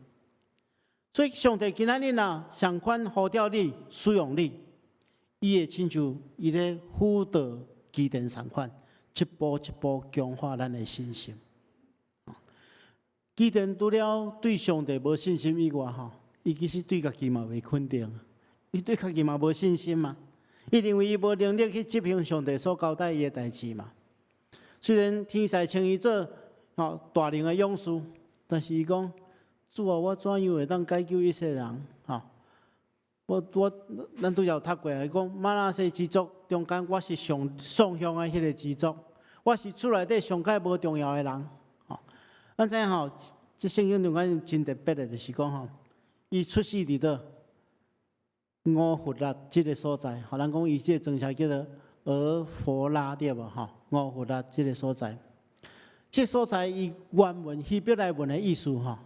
所以上帝今仔日若相款呼召你使用你，伊會親像伊咧輔導基甸相款，一步一步強化咱的信心。基甸除了對上帝無信心以外，吼，伊其實對家己嘛袂肯定，伊對家己嘛無信心嘛。伊認為伊無能力去執行上帝所交代伊的代誌嘛。雖然天使稱伊做吼大能的勇士，但是伊講主啊，我怎樣會當解救以色列人？吼，咱拄才有讀過，伊講瑪拿西支族中間，我是上送鄉的彼個支族，我是厝內底上蓋無重要的人。吼，咱知影吼，這聖經中間真特別的，就是講吼，伊出世佇佗俄弗拉這個所在，予人講伊這個莊舍叫做俄弗拉對無？吼，俄弗拉這個所在，這個所在伊原文希伯來文的意思吼，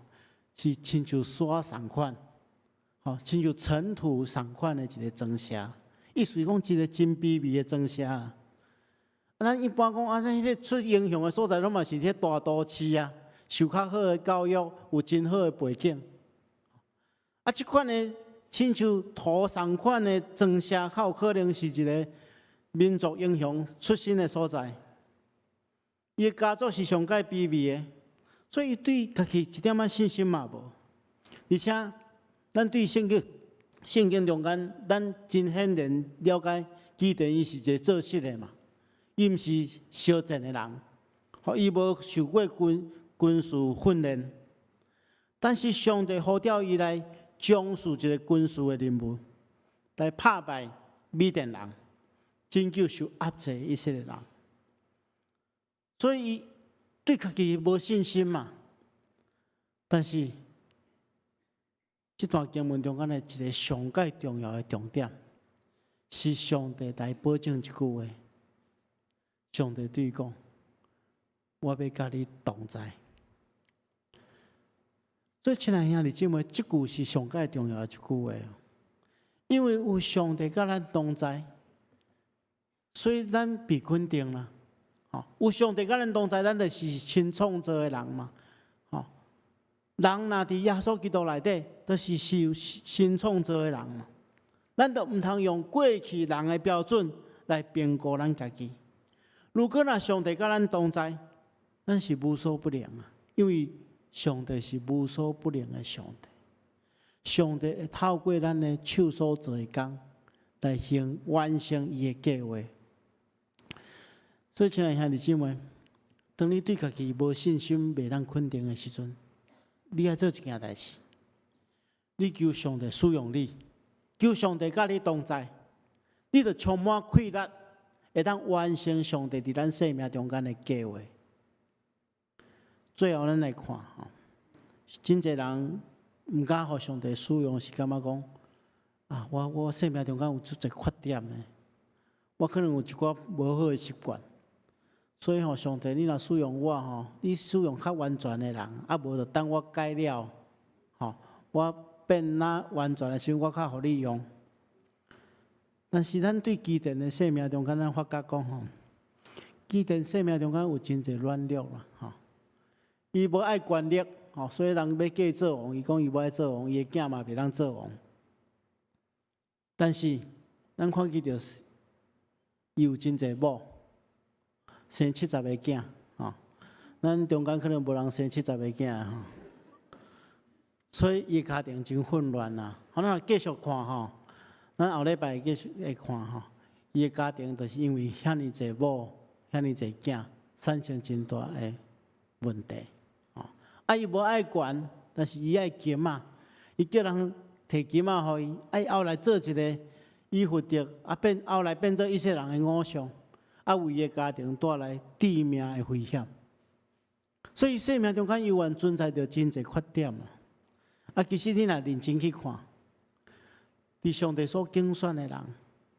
是親像沙仝款，吼，親像塵土仝款的一個莊舍，意思講一個真卑微的莊舍。啊，咱一般講啊，咱彼個出英雄的所在，攏嘛是佇大都市啊，受較好的教育，有真好的背景。啊，這款的親像土仝款的莊舍，較有可能是一個民族英雄出身的所在。伊的家族是上蓋卑微的，所以伊對家己一點仔信心嘛無。而且，咱對聖經聖經中間，咱真顯然了解，基甸伊是一個做穡的嘛，伊毋是相戰的人，予伊無受過軍事訓練，但是上帝呼召伊來從事一個軍事的任務，來拍敗米甸人，拯救受壓制以色列人。所以伊對家己無信心嘛。但是這段經文中間的一個上蓋重要的重點，是上帝來保證一句話。上帝對伊講：我欲佮你同在。所以，親愛兄弟姊妹，這句是上蓋重要的一句話。因為有上帝佮咱同在，所以咱被肯定啦。吼，有上帝佮咱同在，咱就是新創造的人嘛。吼，人若佇耶穌基督內底，就是是新創造的人嘛。咱就毋通用過去人的標準來評估咱家己。如果若上帝佮咱同在，咱是無所不能啊！因為上帝是無所不能的上帝。上帝會透過咱的手所做的工，來行完成伊的計劃。所以，親愛兄弟姊妹，當你對家己無信心、袂當肯定的時陣，你愛做一件代誌，你求上帝使用你，求上帝佮你同在，你就充滿氣力，會當完成上帝佇咱生命中間的計劃。最後，咱來看吼，真濟人毋敢予上帝使用，是感覺講啊，我生命中間有足濟缺點的，我可能有一寡無好的習慣，所以吼，上帝你若使用我吼，你使用較完全的人，啊無就等我改了，吼，我變哪完全的時陣，我較予你用。但是咱對基甸的生命中間，咱發覺講吼，基甸生命中間有真濟軟弱啦，吼。伊無愛權力，吼，所以人欲叫伊做王，伊講伊無愛做王，伊的囝嘛袂當做王。但是咱看見著是伊有真濟某，生70個囝，吼。咱中間可能無人生七十個囝吼，所以伊家庭真混亂啊。好，咱繼續看吼，咱後禮拜繼續會看吼。伊的家庭就是因為遐爾濟某、遐爾濟囝，產生真大的問題。吼，啊，伊無愛權，但是伊愛金仔，伊叫人提金仔予伊，啊，伊後來做一个以弗得，啊變後來變做以色列人的偶像，啊，為伊的家庭帶來致命的危險。所以生命中間猶原存在著真濟缺點啊！啊，其實你若認真去看，佇上帝所揀選的人，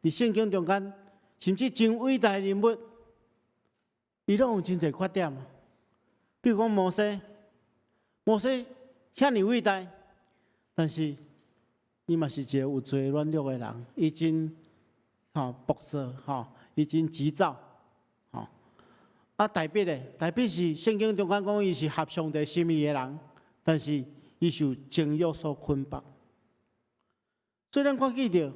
佇聖經中間，甚至真偉大的人物，伊攏有真濟缺點。比如講摩西，摩西遐爾偉大，但是伊嘛是一個有罪軟弱的人，伊真吼暴躁，吼伊真急躁，吼。啊，大衛咧，大衛是聖經中間講伊是合上帝心意的人，但是伊受情慾所捆綁。所以咱看見著，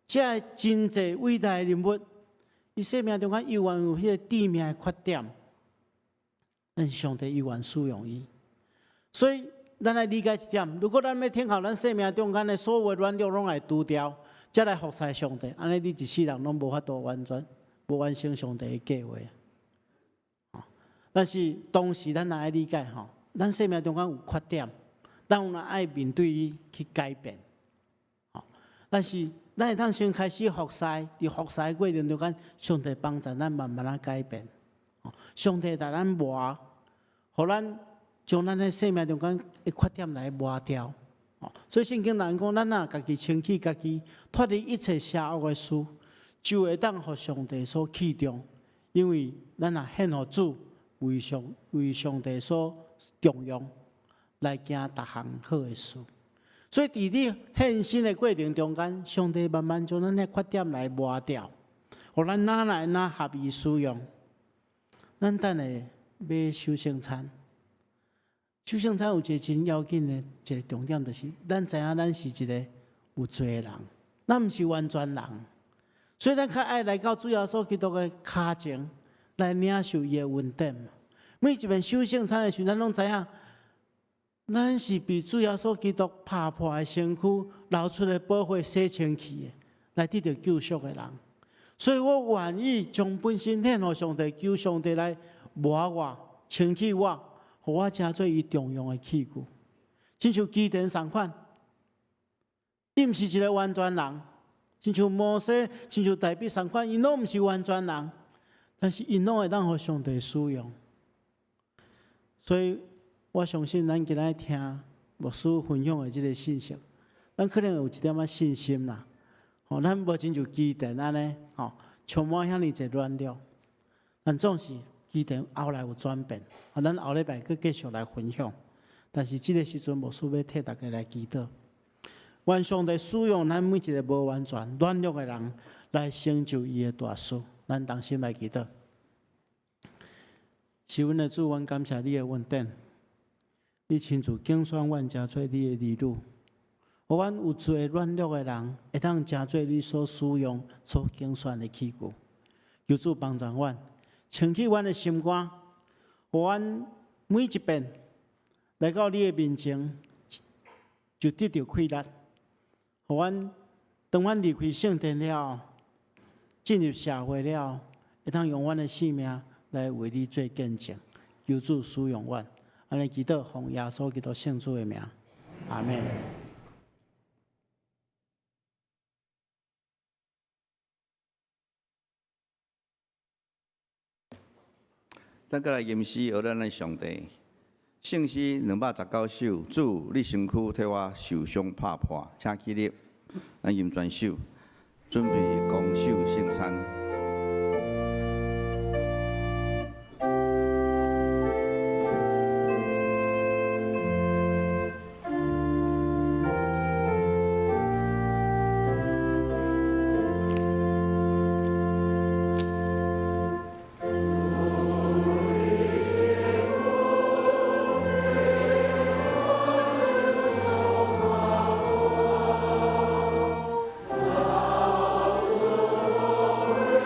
這真濟偉大的人物，伊生命中間猶原有彼个致命的缺點，但是上帝猶原使用伊。所以咱來理解一點：如果咱欲聽候咱生命中間的所有軟弱攏來除掉，才來服侍上帝，按呢你一世人攏無法度完全，無完成上帝的計劃。但是同時，咱也愛理解吼，咱生命中間有缺點，咱有愛面對伊去改變。但是咱會當先開始服侍，佇服侍過程中間，上帝幫助咱慢慢仔改變。上帝共咱磨，予咱將咱的生命中間的缺點來磨掉。所以聖經人講，咱若家己清洗家己，脫離一切邪惡的事，就會當予上帝所器重。因為咱若獻予主，為上帝所重用，來行逐項好的事。所以，佇你獻身的過程中間，上帝慢慢將咱的缺點來磨掉，予咱愈來愈合伊使用。咱等下欲守聖餐，守聖餐有一个真要緊的一个重點，就是咱知影咱是一个有罪的人，咱毋是完全人，所以咱較愛來到主耶穌基督的跤前來領受伊的恩典。每一遍守聖餐的時陣，咱攏知影，咱是被主耶穌基督拍破的身軀、流出的寶血洗清氣的，來得著救贖的人。所以我願意將本身獻予上帝，求上帝來磨我、清洗我，予我成做伊重用的器具。親像基甸仝款，伊毋是一个完全人，親像摩西、親像大衛仝款，𪜶攏毋是完全人，但是𪜶攏會當予上帝使用。所以我相信，咱今仔日聽牧師分享的這个信息，咱可能有一點仔信心啦。吼，咱無親像基甸按呢，吼，充滿遐爾濟軟弱，但總是基甸後來有轉變。啊，咱後禮拜閣繼續來分享。但是這个時陣，牧師欲替大家來祈禱，願上帝使用咱每一个無完全、軟弱的人，來成就伊的大事。咱同心來祈禱。是阮的主，阮感謝你的恩典，你親自揀選阮，成做你的兒女，予阮有罪軟弱的人，會當成做你所使用、所揀選的器具。求主幫助阮，清去阮的心肝，予阮每一遍來到你的面前，就得著氣力。予阮當阮離開聖殿了後，進入社會了後，會當用阮的生命來為你做見證。求主使用阮，按呢祈禱，奉耶穌基督聖主的名，阿們。
咱閣來吟詩學咱的上帝，聖詩219首，主，你身軀替我受傷拍破，請起立，咱吟全首，準備公守聖餐。
主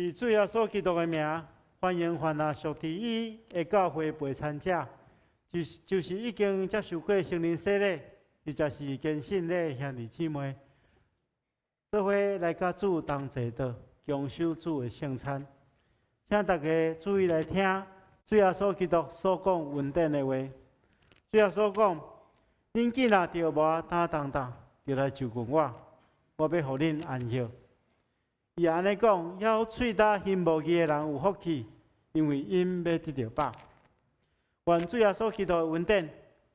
以主耶穌基督的名，歡迎凡若屬佇伊的教會陪餐者，就是已經接受過聖靈洗禮，或者是堅信的兄弟姊妹，做伙來佮主同齊的，共守主的聖餐。請大家注意來聽主耶穌基督所講恩典的話。主耶穌講：恁囝若著無擔重擔，就來就近我，我欲予恁安歇。伊按呢講，枵喙焦心無義的人有福氣，因為𪜶欲得著飽。願主耶穌基督的恩典，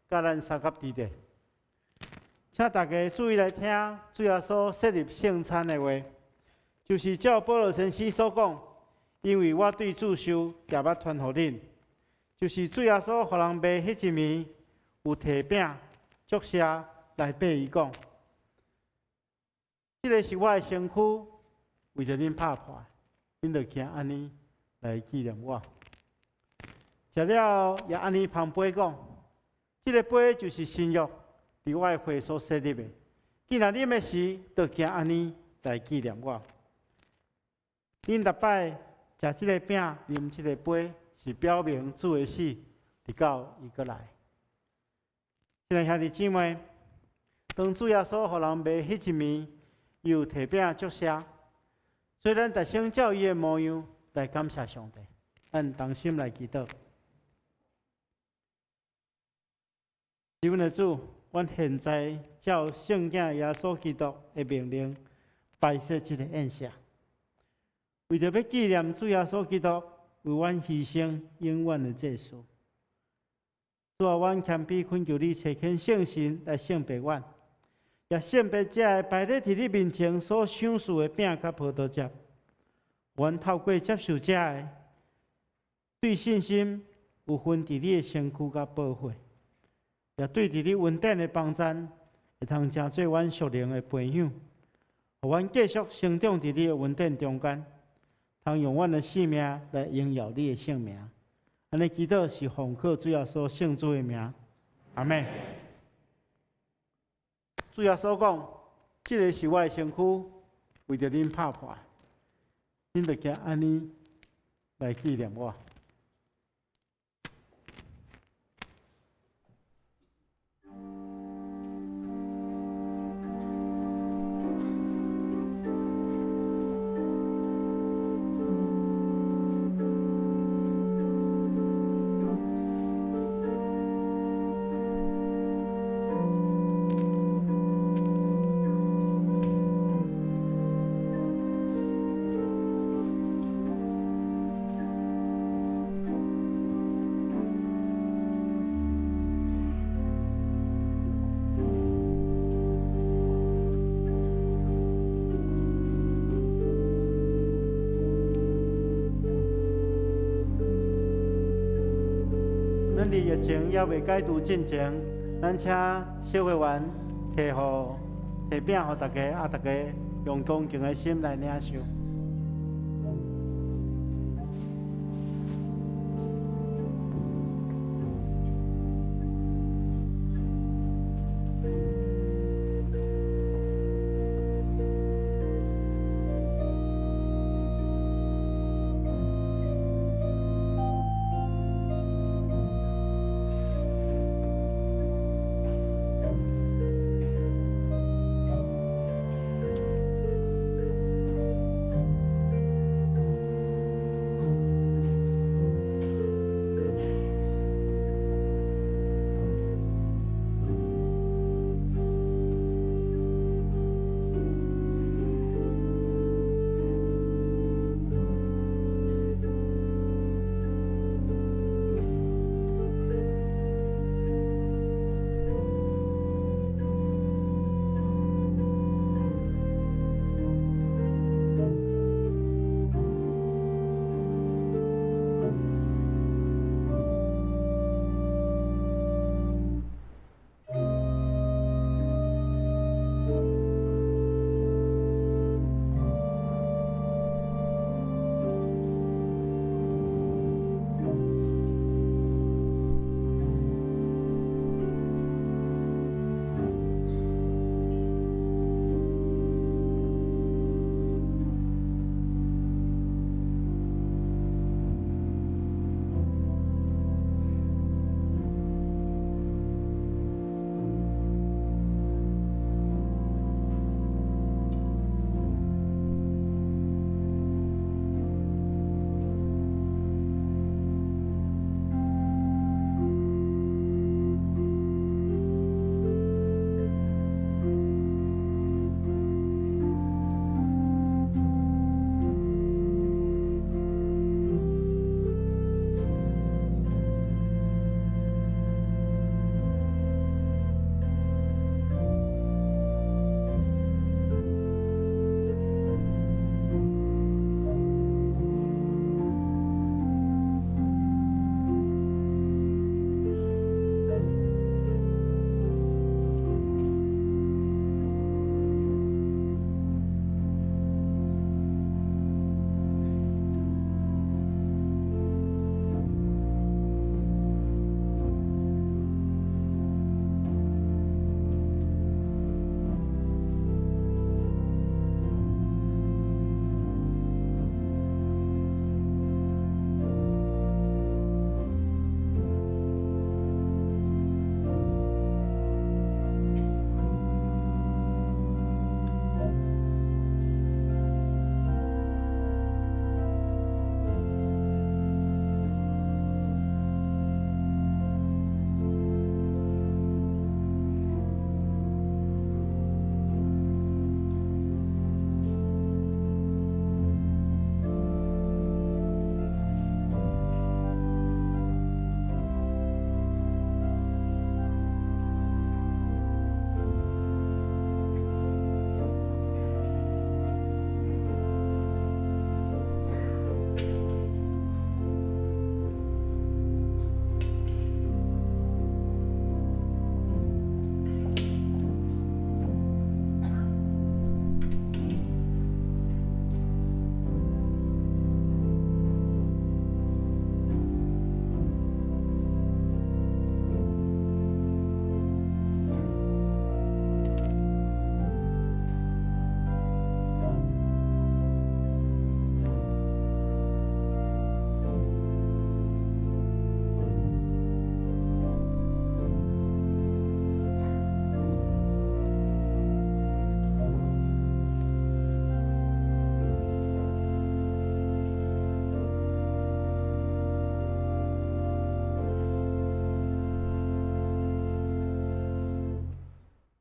佮咱相佮佇咧。請大家注意來聽主耶穌設立聖餐的話，就是照保羅先生所講，因為我對主受，也捌傳予恁，就是主耶穌予人賣彼一暝，有提餅、祝謝來擘伊講，這个是我的身軀。為著恁拍破，恁著行按呢來紀念我。食了也按呢捧杯講，這个杯就是新約，佇我的血所設立的。既然啉的時，就行按呢來紀念我。恁逐擺食這个餅、啉這个杯，是表明主的死，直到伊閣來。親愛兄弟姊妹，當主耶穌予人賣彼一暝，伊有提餅祝謝。所以咱就先照伊的模樣來感謝上帝，咱同心來祈禱。是阮的主，阮現在照聖子耶穌基督的命令，擺設這个宴席，為著欲紀念主耶穌基督為阮犧牲永遠的祭司。主啊，阮謙卑懇求你差遣聖神來聖別阮。也聖別這个擺佇你面前所賞賜的餅佮葡萄汁，阮透過接受這个，對信心有份佇你的身軀佮寶血，也對佇你恩典的幫贊，會通成做阮屬靈的培養，予阮繼續成長佇你的恩典中間，通用阮的性命來榮耀你的聖名。按呢祈禱是奉靠主耶穌聖子的名，阿們。主耶穌講：這个是我的身軀，為著恁拍破，恁著行按呢來紀念我。咱佇疫情猶未解除進前，咱請小會員提餅予大家，啊，大家用恭敬的心來領受。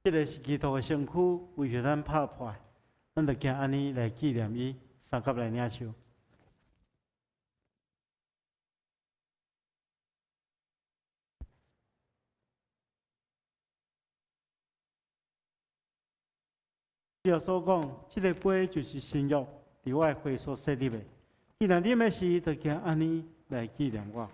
這个是基督的身軀，為著咱拍破，咱就行按呢來紀念伊，相佮來領受。耶穌講，這个杯就是新約，佇我的血所設立的。既然啉的時，就行按呢來紀念我。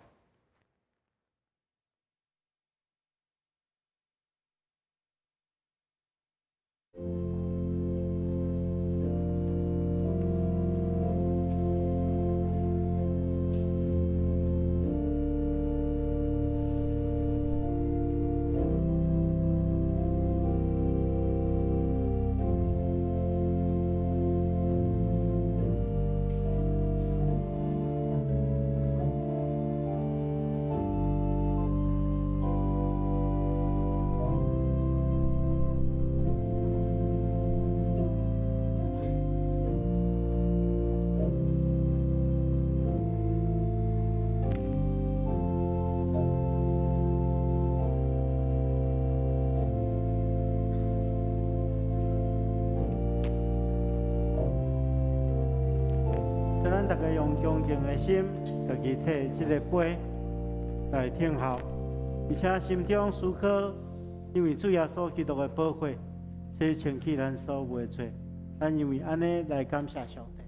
咱逐家用恭敬的心，家己提這个杯來聽候，而且心中思考，因為主耶穌基督的寶血，洗清去咱所有的罪，咱因為按呢來感謝上帝。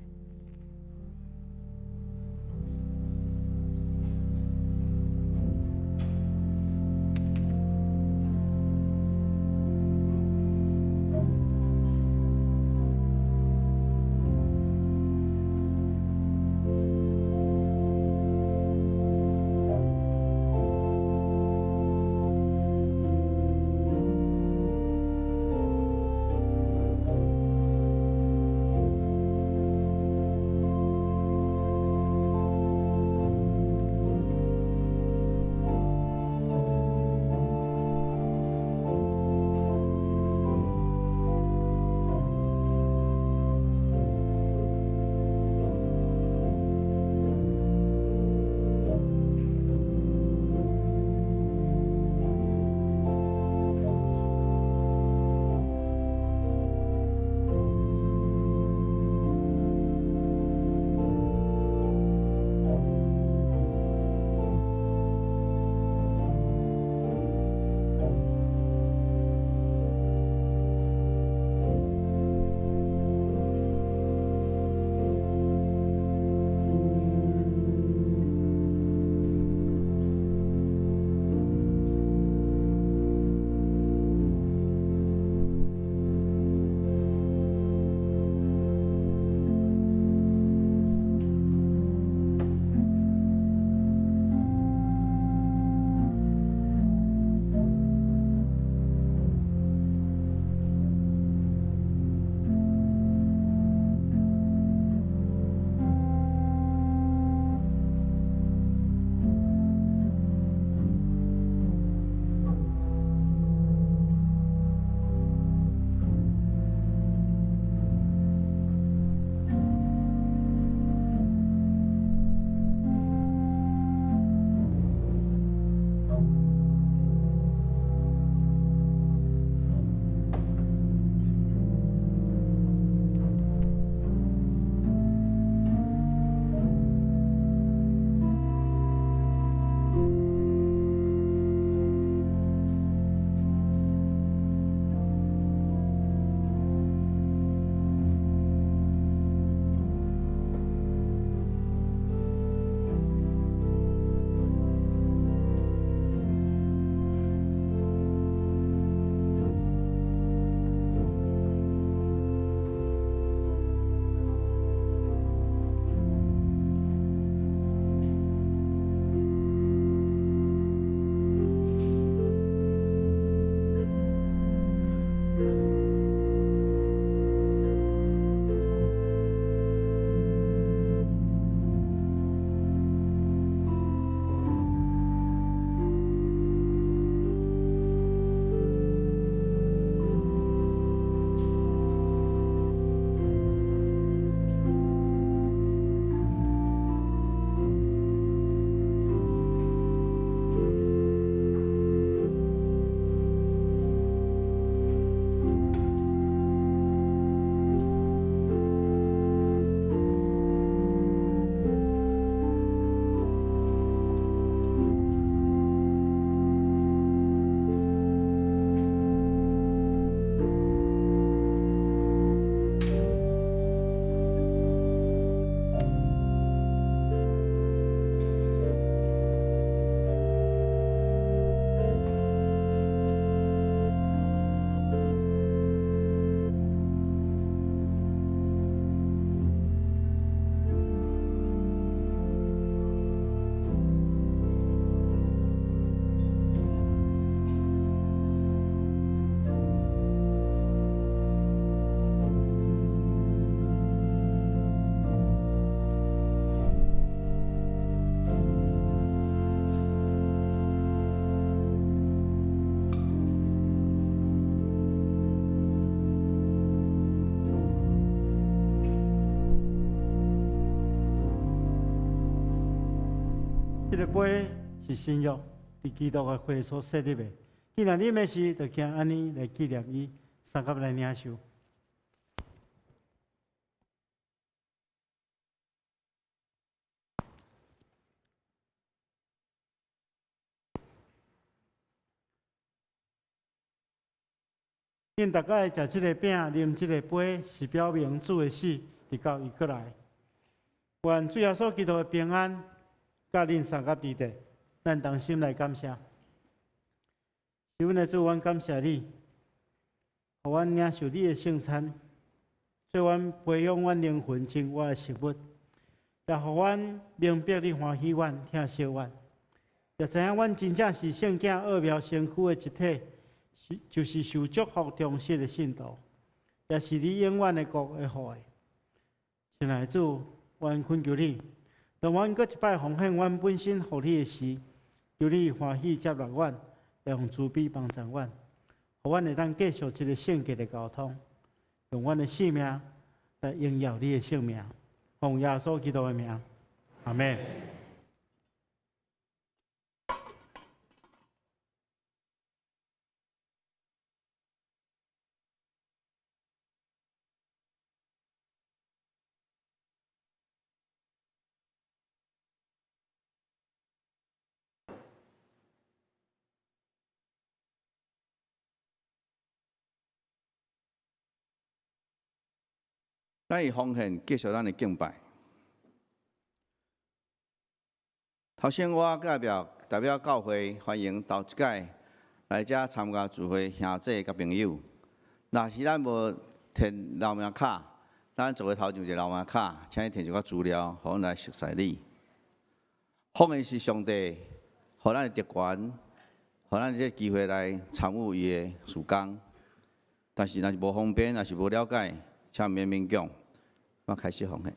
這个杯是新約佇基督的血所設立的。既然啉的時，就行按呢來紀念伊，相佮來領受。恁逐擺食這个餅、啉這個杯，是表明主的死，直到伊閣來。願主耶穌基督的平安，佮恁相佮佇咧，咱同心來感謝。是阮的主，阮感謝你，予阮領受你的聖餐，做阮培養阮靈魂生活的食物，也予阮明白你歡喜阮、疼惜阮，也知影阮真正是聖囝奧妙身軀的一體。是，就是受祝福忠實的信徒，也是你永遠的國的後裔。親愛的主，阮懇求你，當阮閣一擺奉獻阮本身予你的時，求你歡喜接納阮，用慈悲幫助阮，予阮會當繼續這个聖潔的交通，用阮的性命來榮耀你的聖名。奉耶穌基督的名，阿們。
咱以奉獻繼續咱的敬拜。頭先我代表教會歡迎頭一擺來遮參加聚會兄弟佮朋友。若是咱無填留名卡，咱座位頭前有一个留名卡，請你填一寡資料，予阮來熟似你。奉獻是上帝，予咱的特權，予咱這个機會來參與伊的事工。但是若是無方便，若是無了解，請免勉強。我開始奉獻。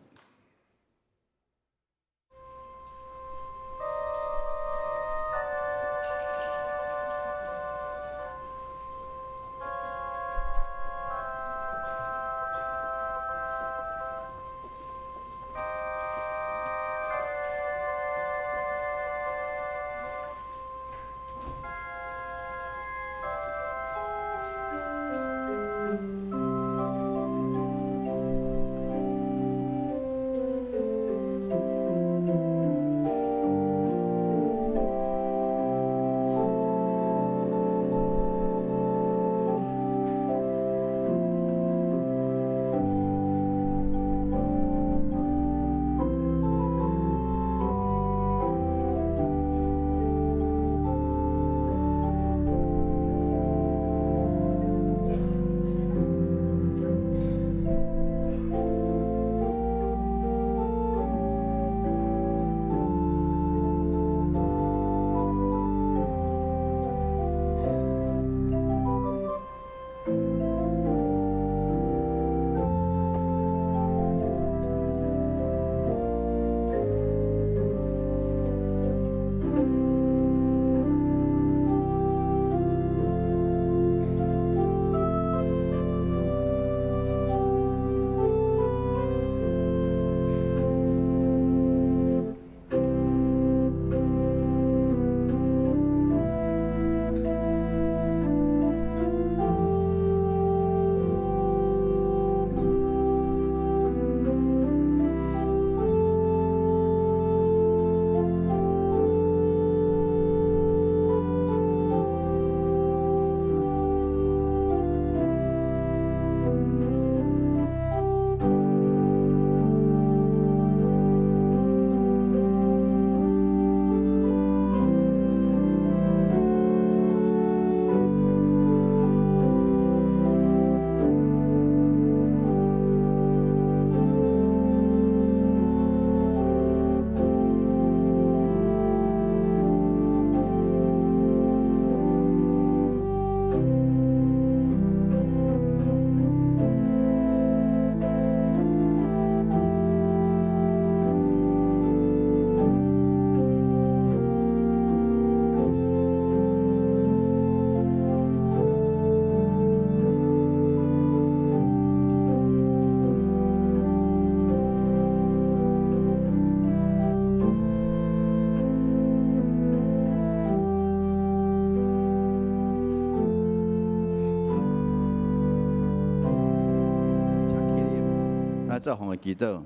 來做奉獻祈禱。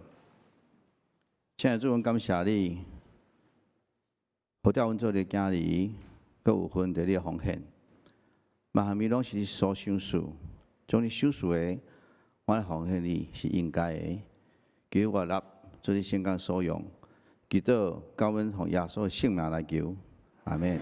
親愛的主，阮感謝你，呼召阮做你的囝兒，閣有份佇你的奉獻。萬項物攏是你所賞賜，將你賞賜的，我來奉獻你是應該的。求悅納做你聖工所用，祈禱交阮奉耶穌的聖名來求，阿們。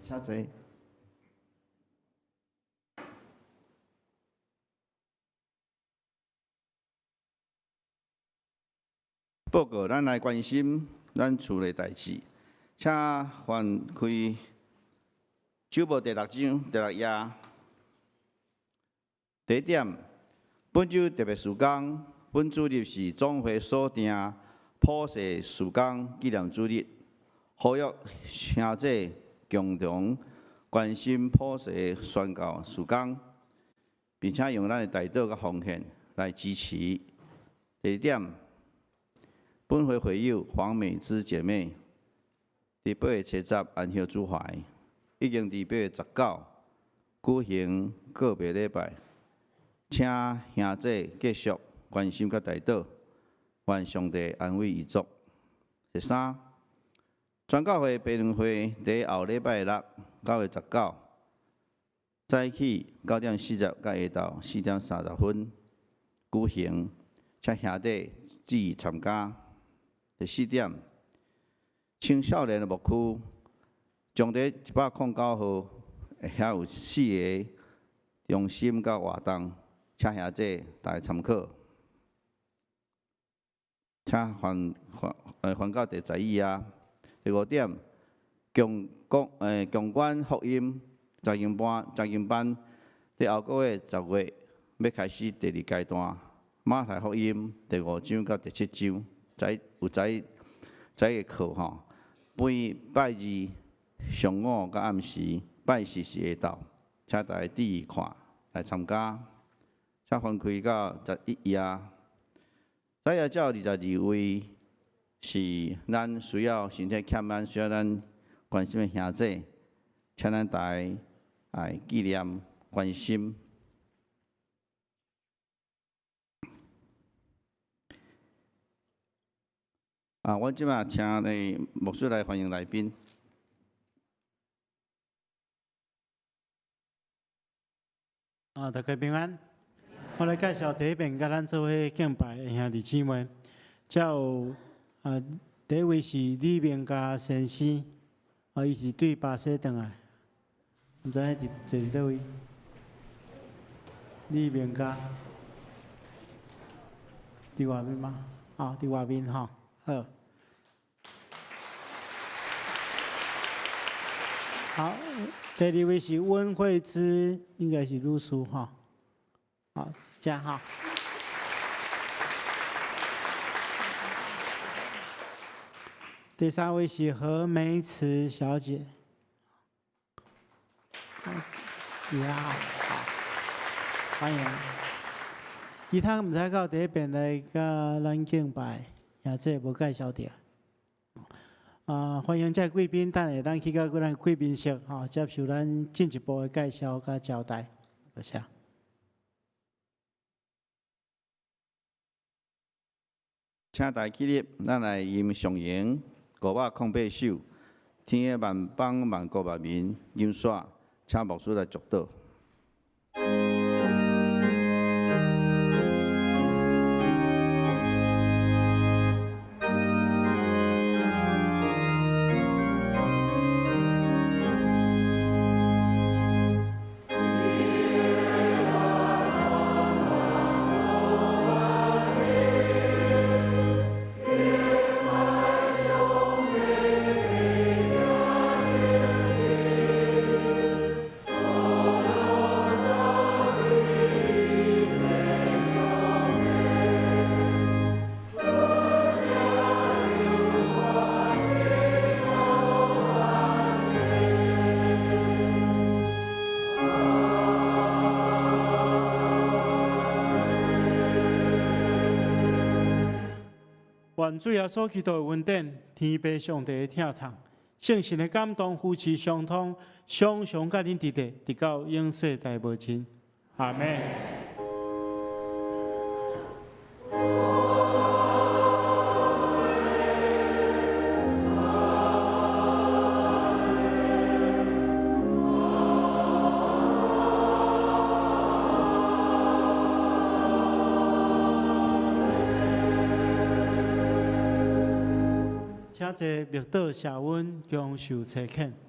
請坐。報告，咱來關心咱厝內代誌，請翻開《周報》第六章第六頁。第一點，本週特別事工，本主日是總會所訂普世事工紀念主日，呼籲兄弟共同關心普世宣教事工，並且用咱的代禱佮奉獻來支持。第二點，本會會友黃美芝姐妹，佇8月70安息主懷，已經佇8月19舉行告別禮拜，請兄弟繼續關心佮代禱，願上帝安慰遺族。第三，宣教會培靈會佇後禮拜六9月19，早起9點40到下晝4點30分舉行，請兄弟注意參加。第四點，青少年的牧區將佇109號遐有四个中心佮活動，請兄弟大家參考。請翻到第11頁。第五點，強管福音查經班，佇後個月10月欲開始第二階段。馬太福音第五章到第七章，早有早早的課吼。每拜二上午佮暗時，拜四是下晝，請大家注意看來參加。請翻開到11頁，11頁才有22位是咱需要身體欠安，需要咱關心的兄弟，請咱大家來紀念關心。啊，我這擺請咧牧師來歡迎來賓。
啊，大家平安。我來介紹第一遍，佮咱做伙敬拜的兄弟姊妹。才有啊，第一位是李明嘉先生，啊，伊是對巴西轉來，毋知佇坐佇佗位？李明嘉，佇外面嗎？啊，佇外面吼，好。好，第二位是溫慧芝，應該是女士吼。好，這樣哈。第三位是何梅慈小姐。你好，歡迎。其他毋知到第一遍來佮咱敬拜，也這無介紹著。啊，歡迎這貴賓，等下咱去到咱貴賓室，吼，接受咱進一步的介紹佮招待。多謝。
請大家起立，咱來吟上詠508首，天的萬邦萬國萬民吟煞，請牧師來祝禱。
願主耶穌基督的恩典、天父上帝的疼痛、聖神的感動、扶持相通，常常佮恁佇咧，直到永世代無盡。阿們。請坐默禱，謝恩，享受差遣。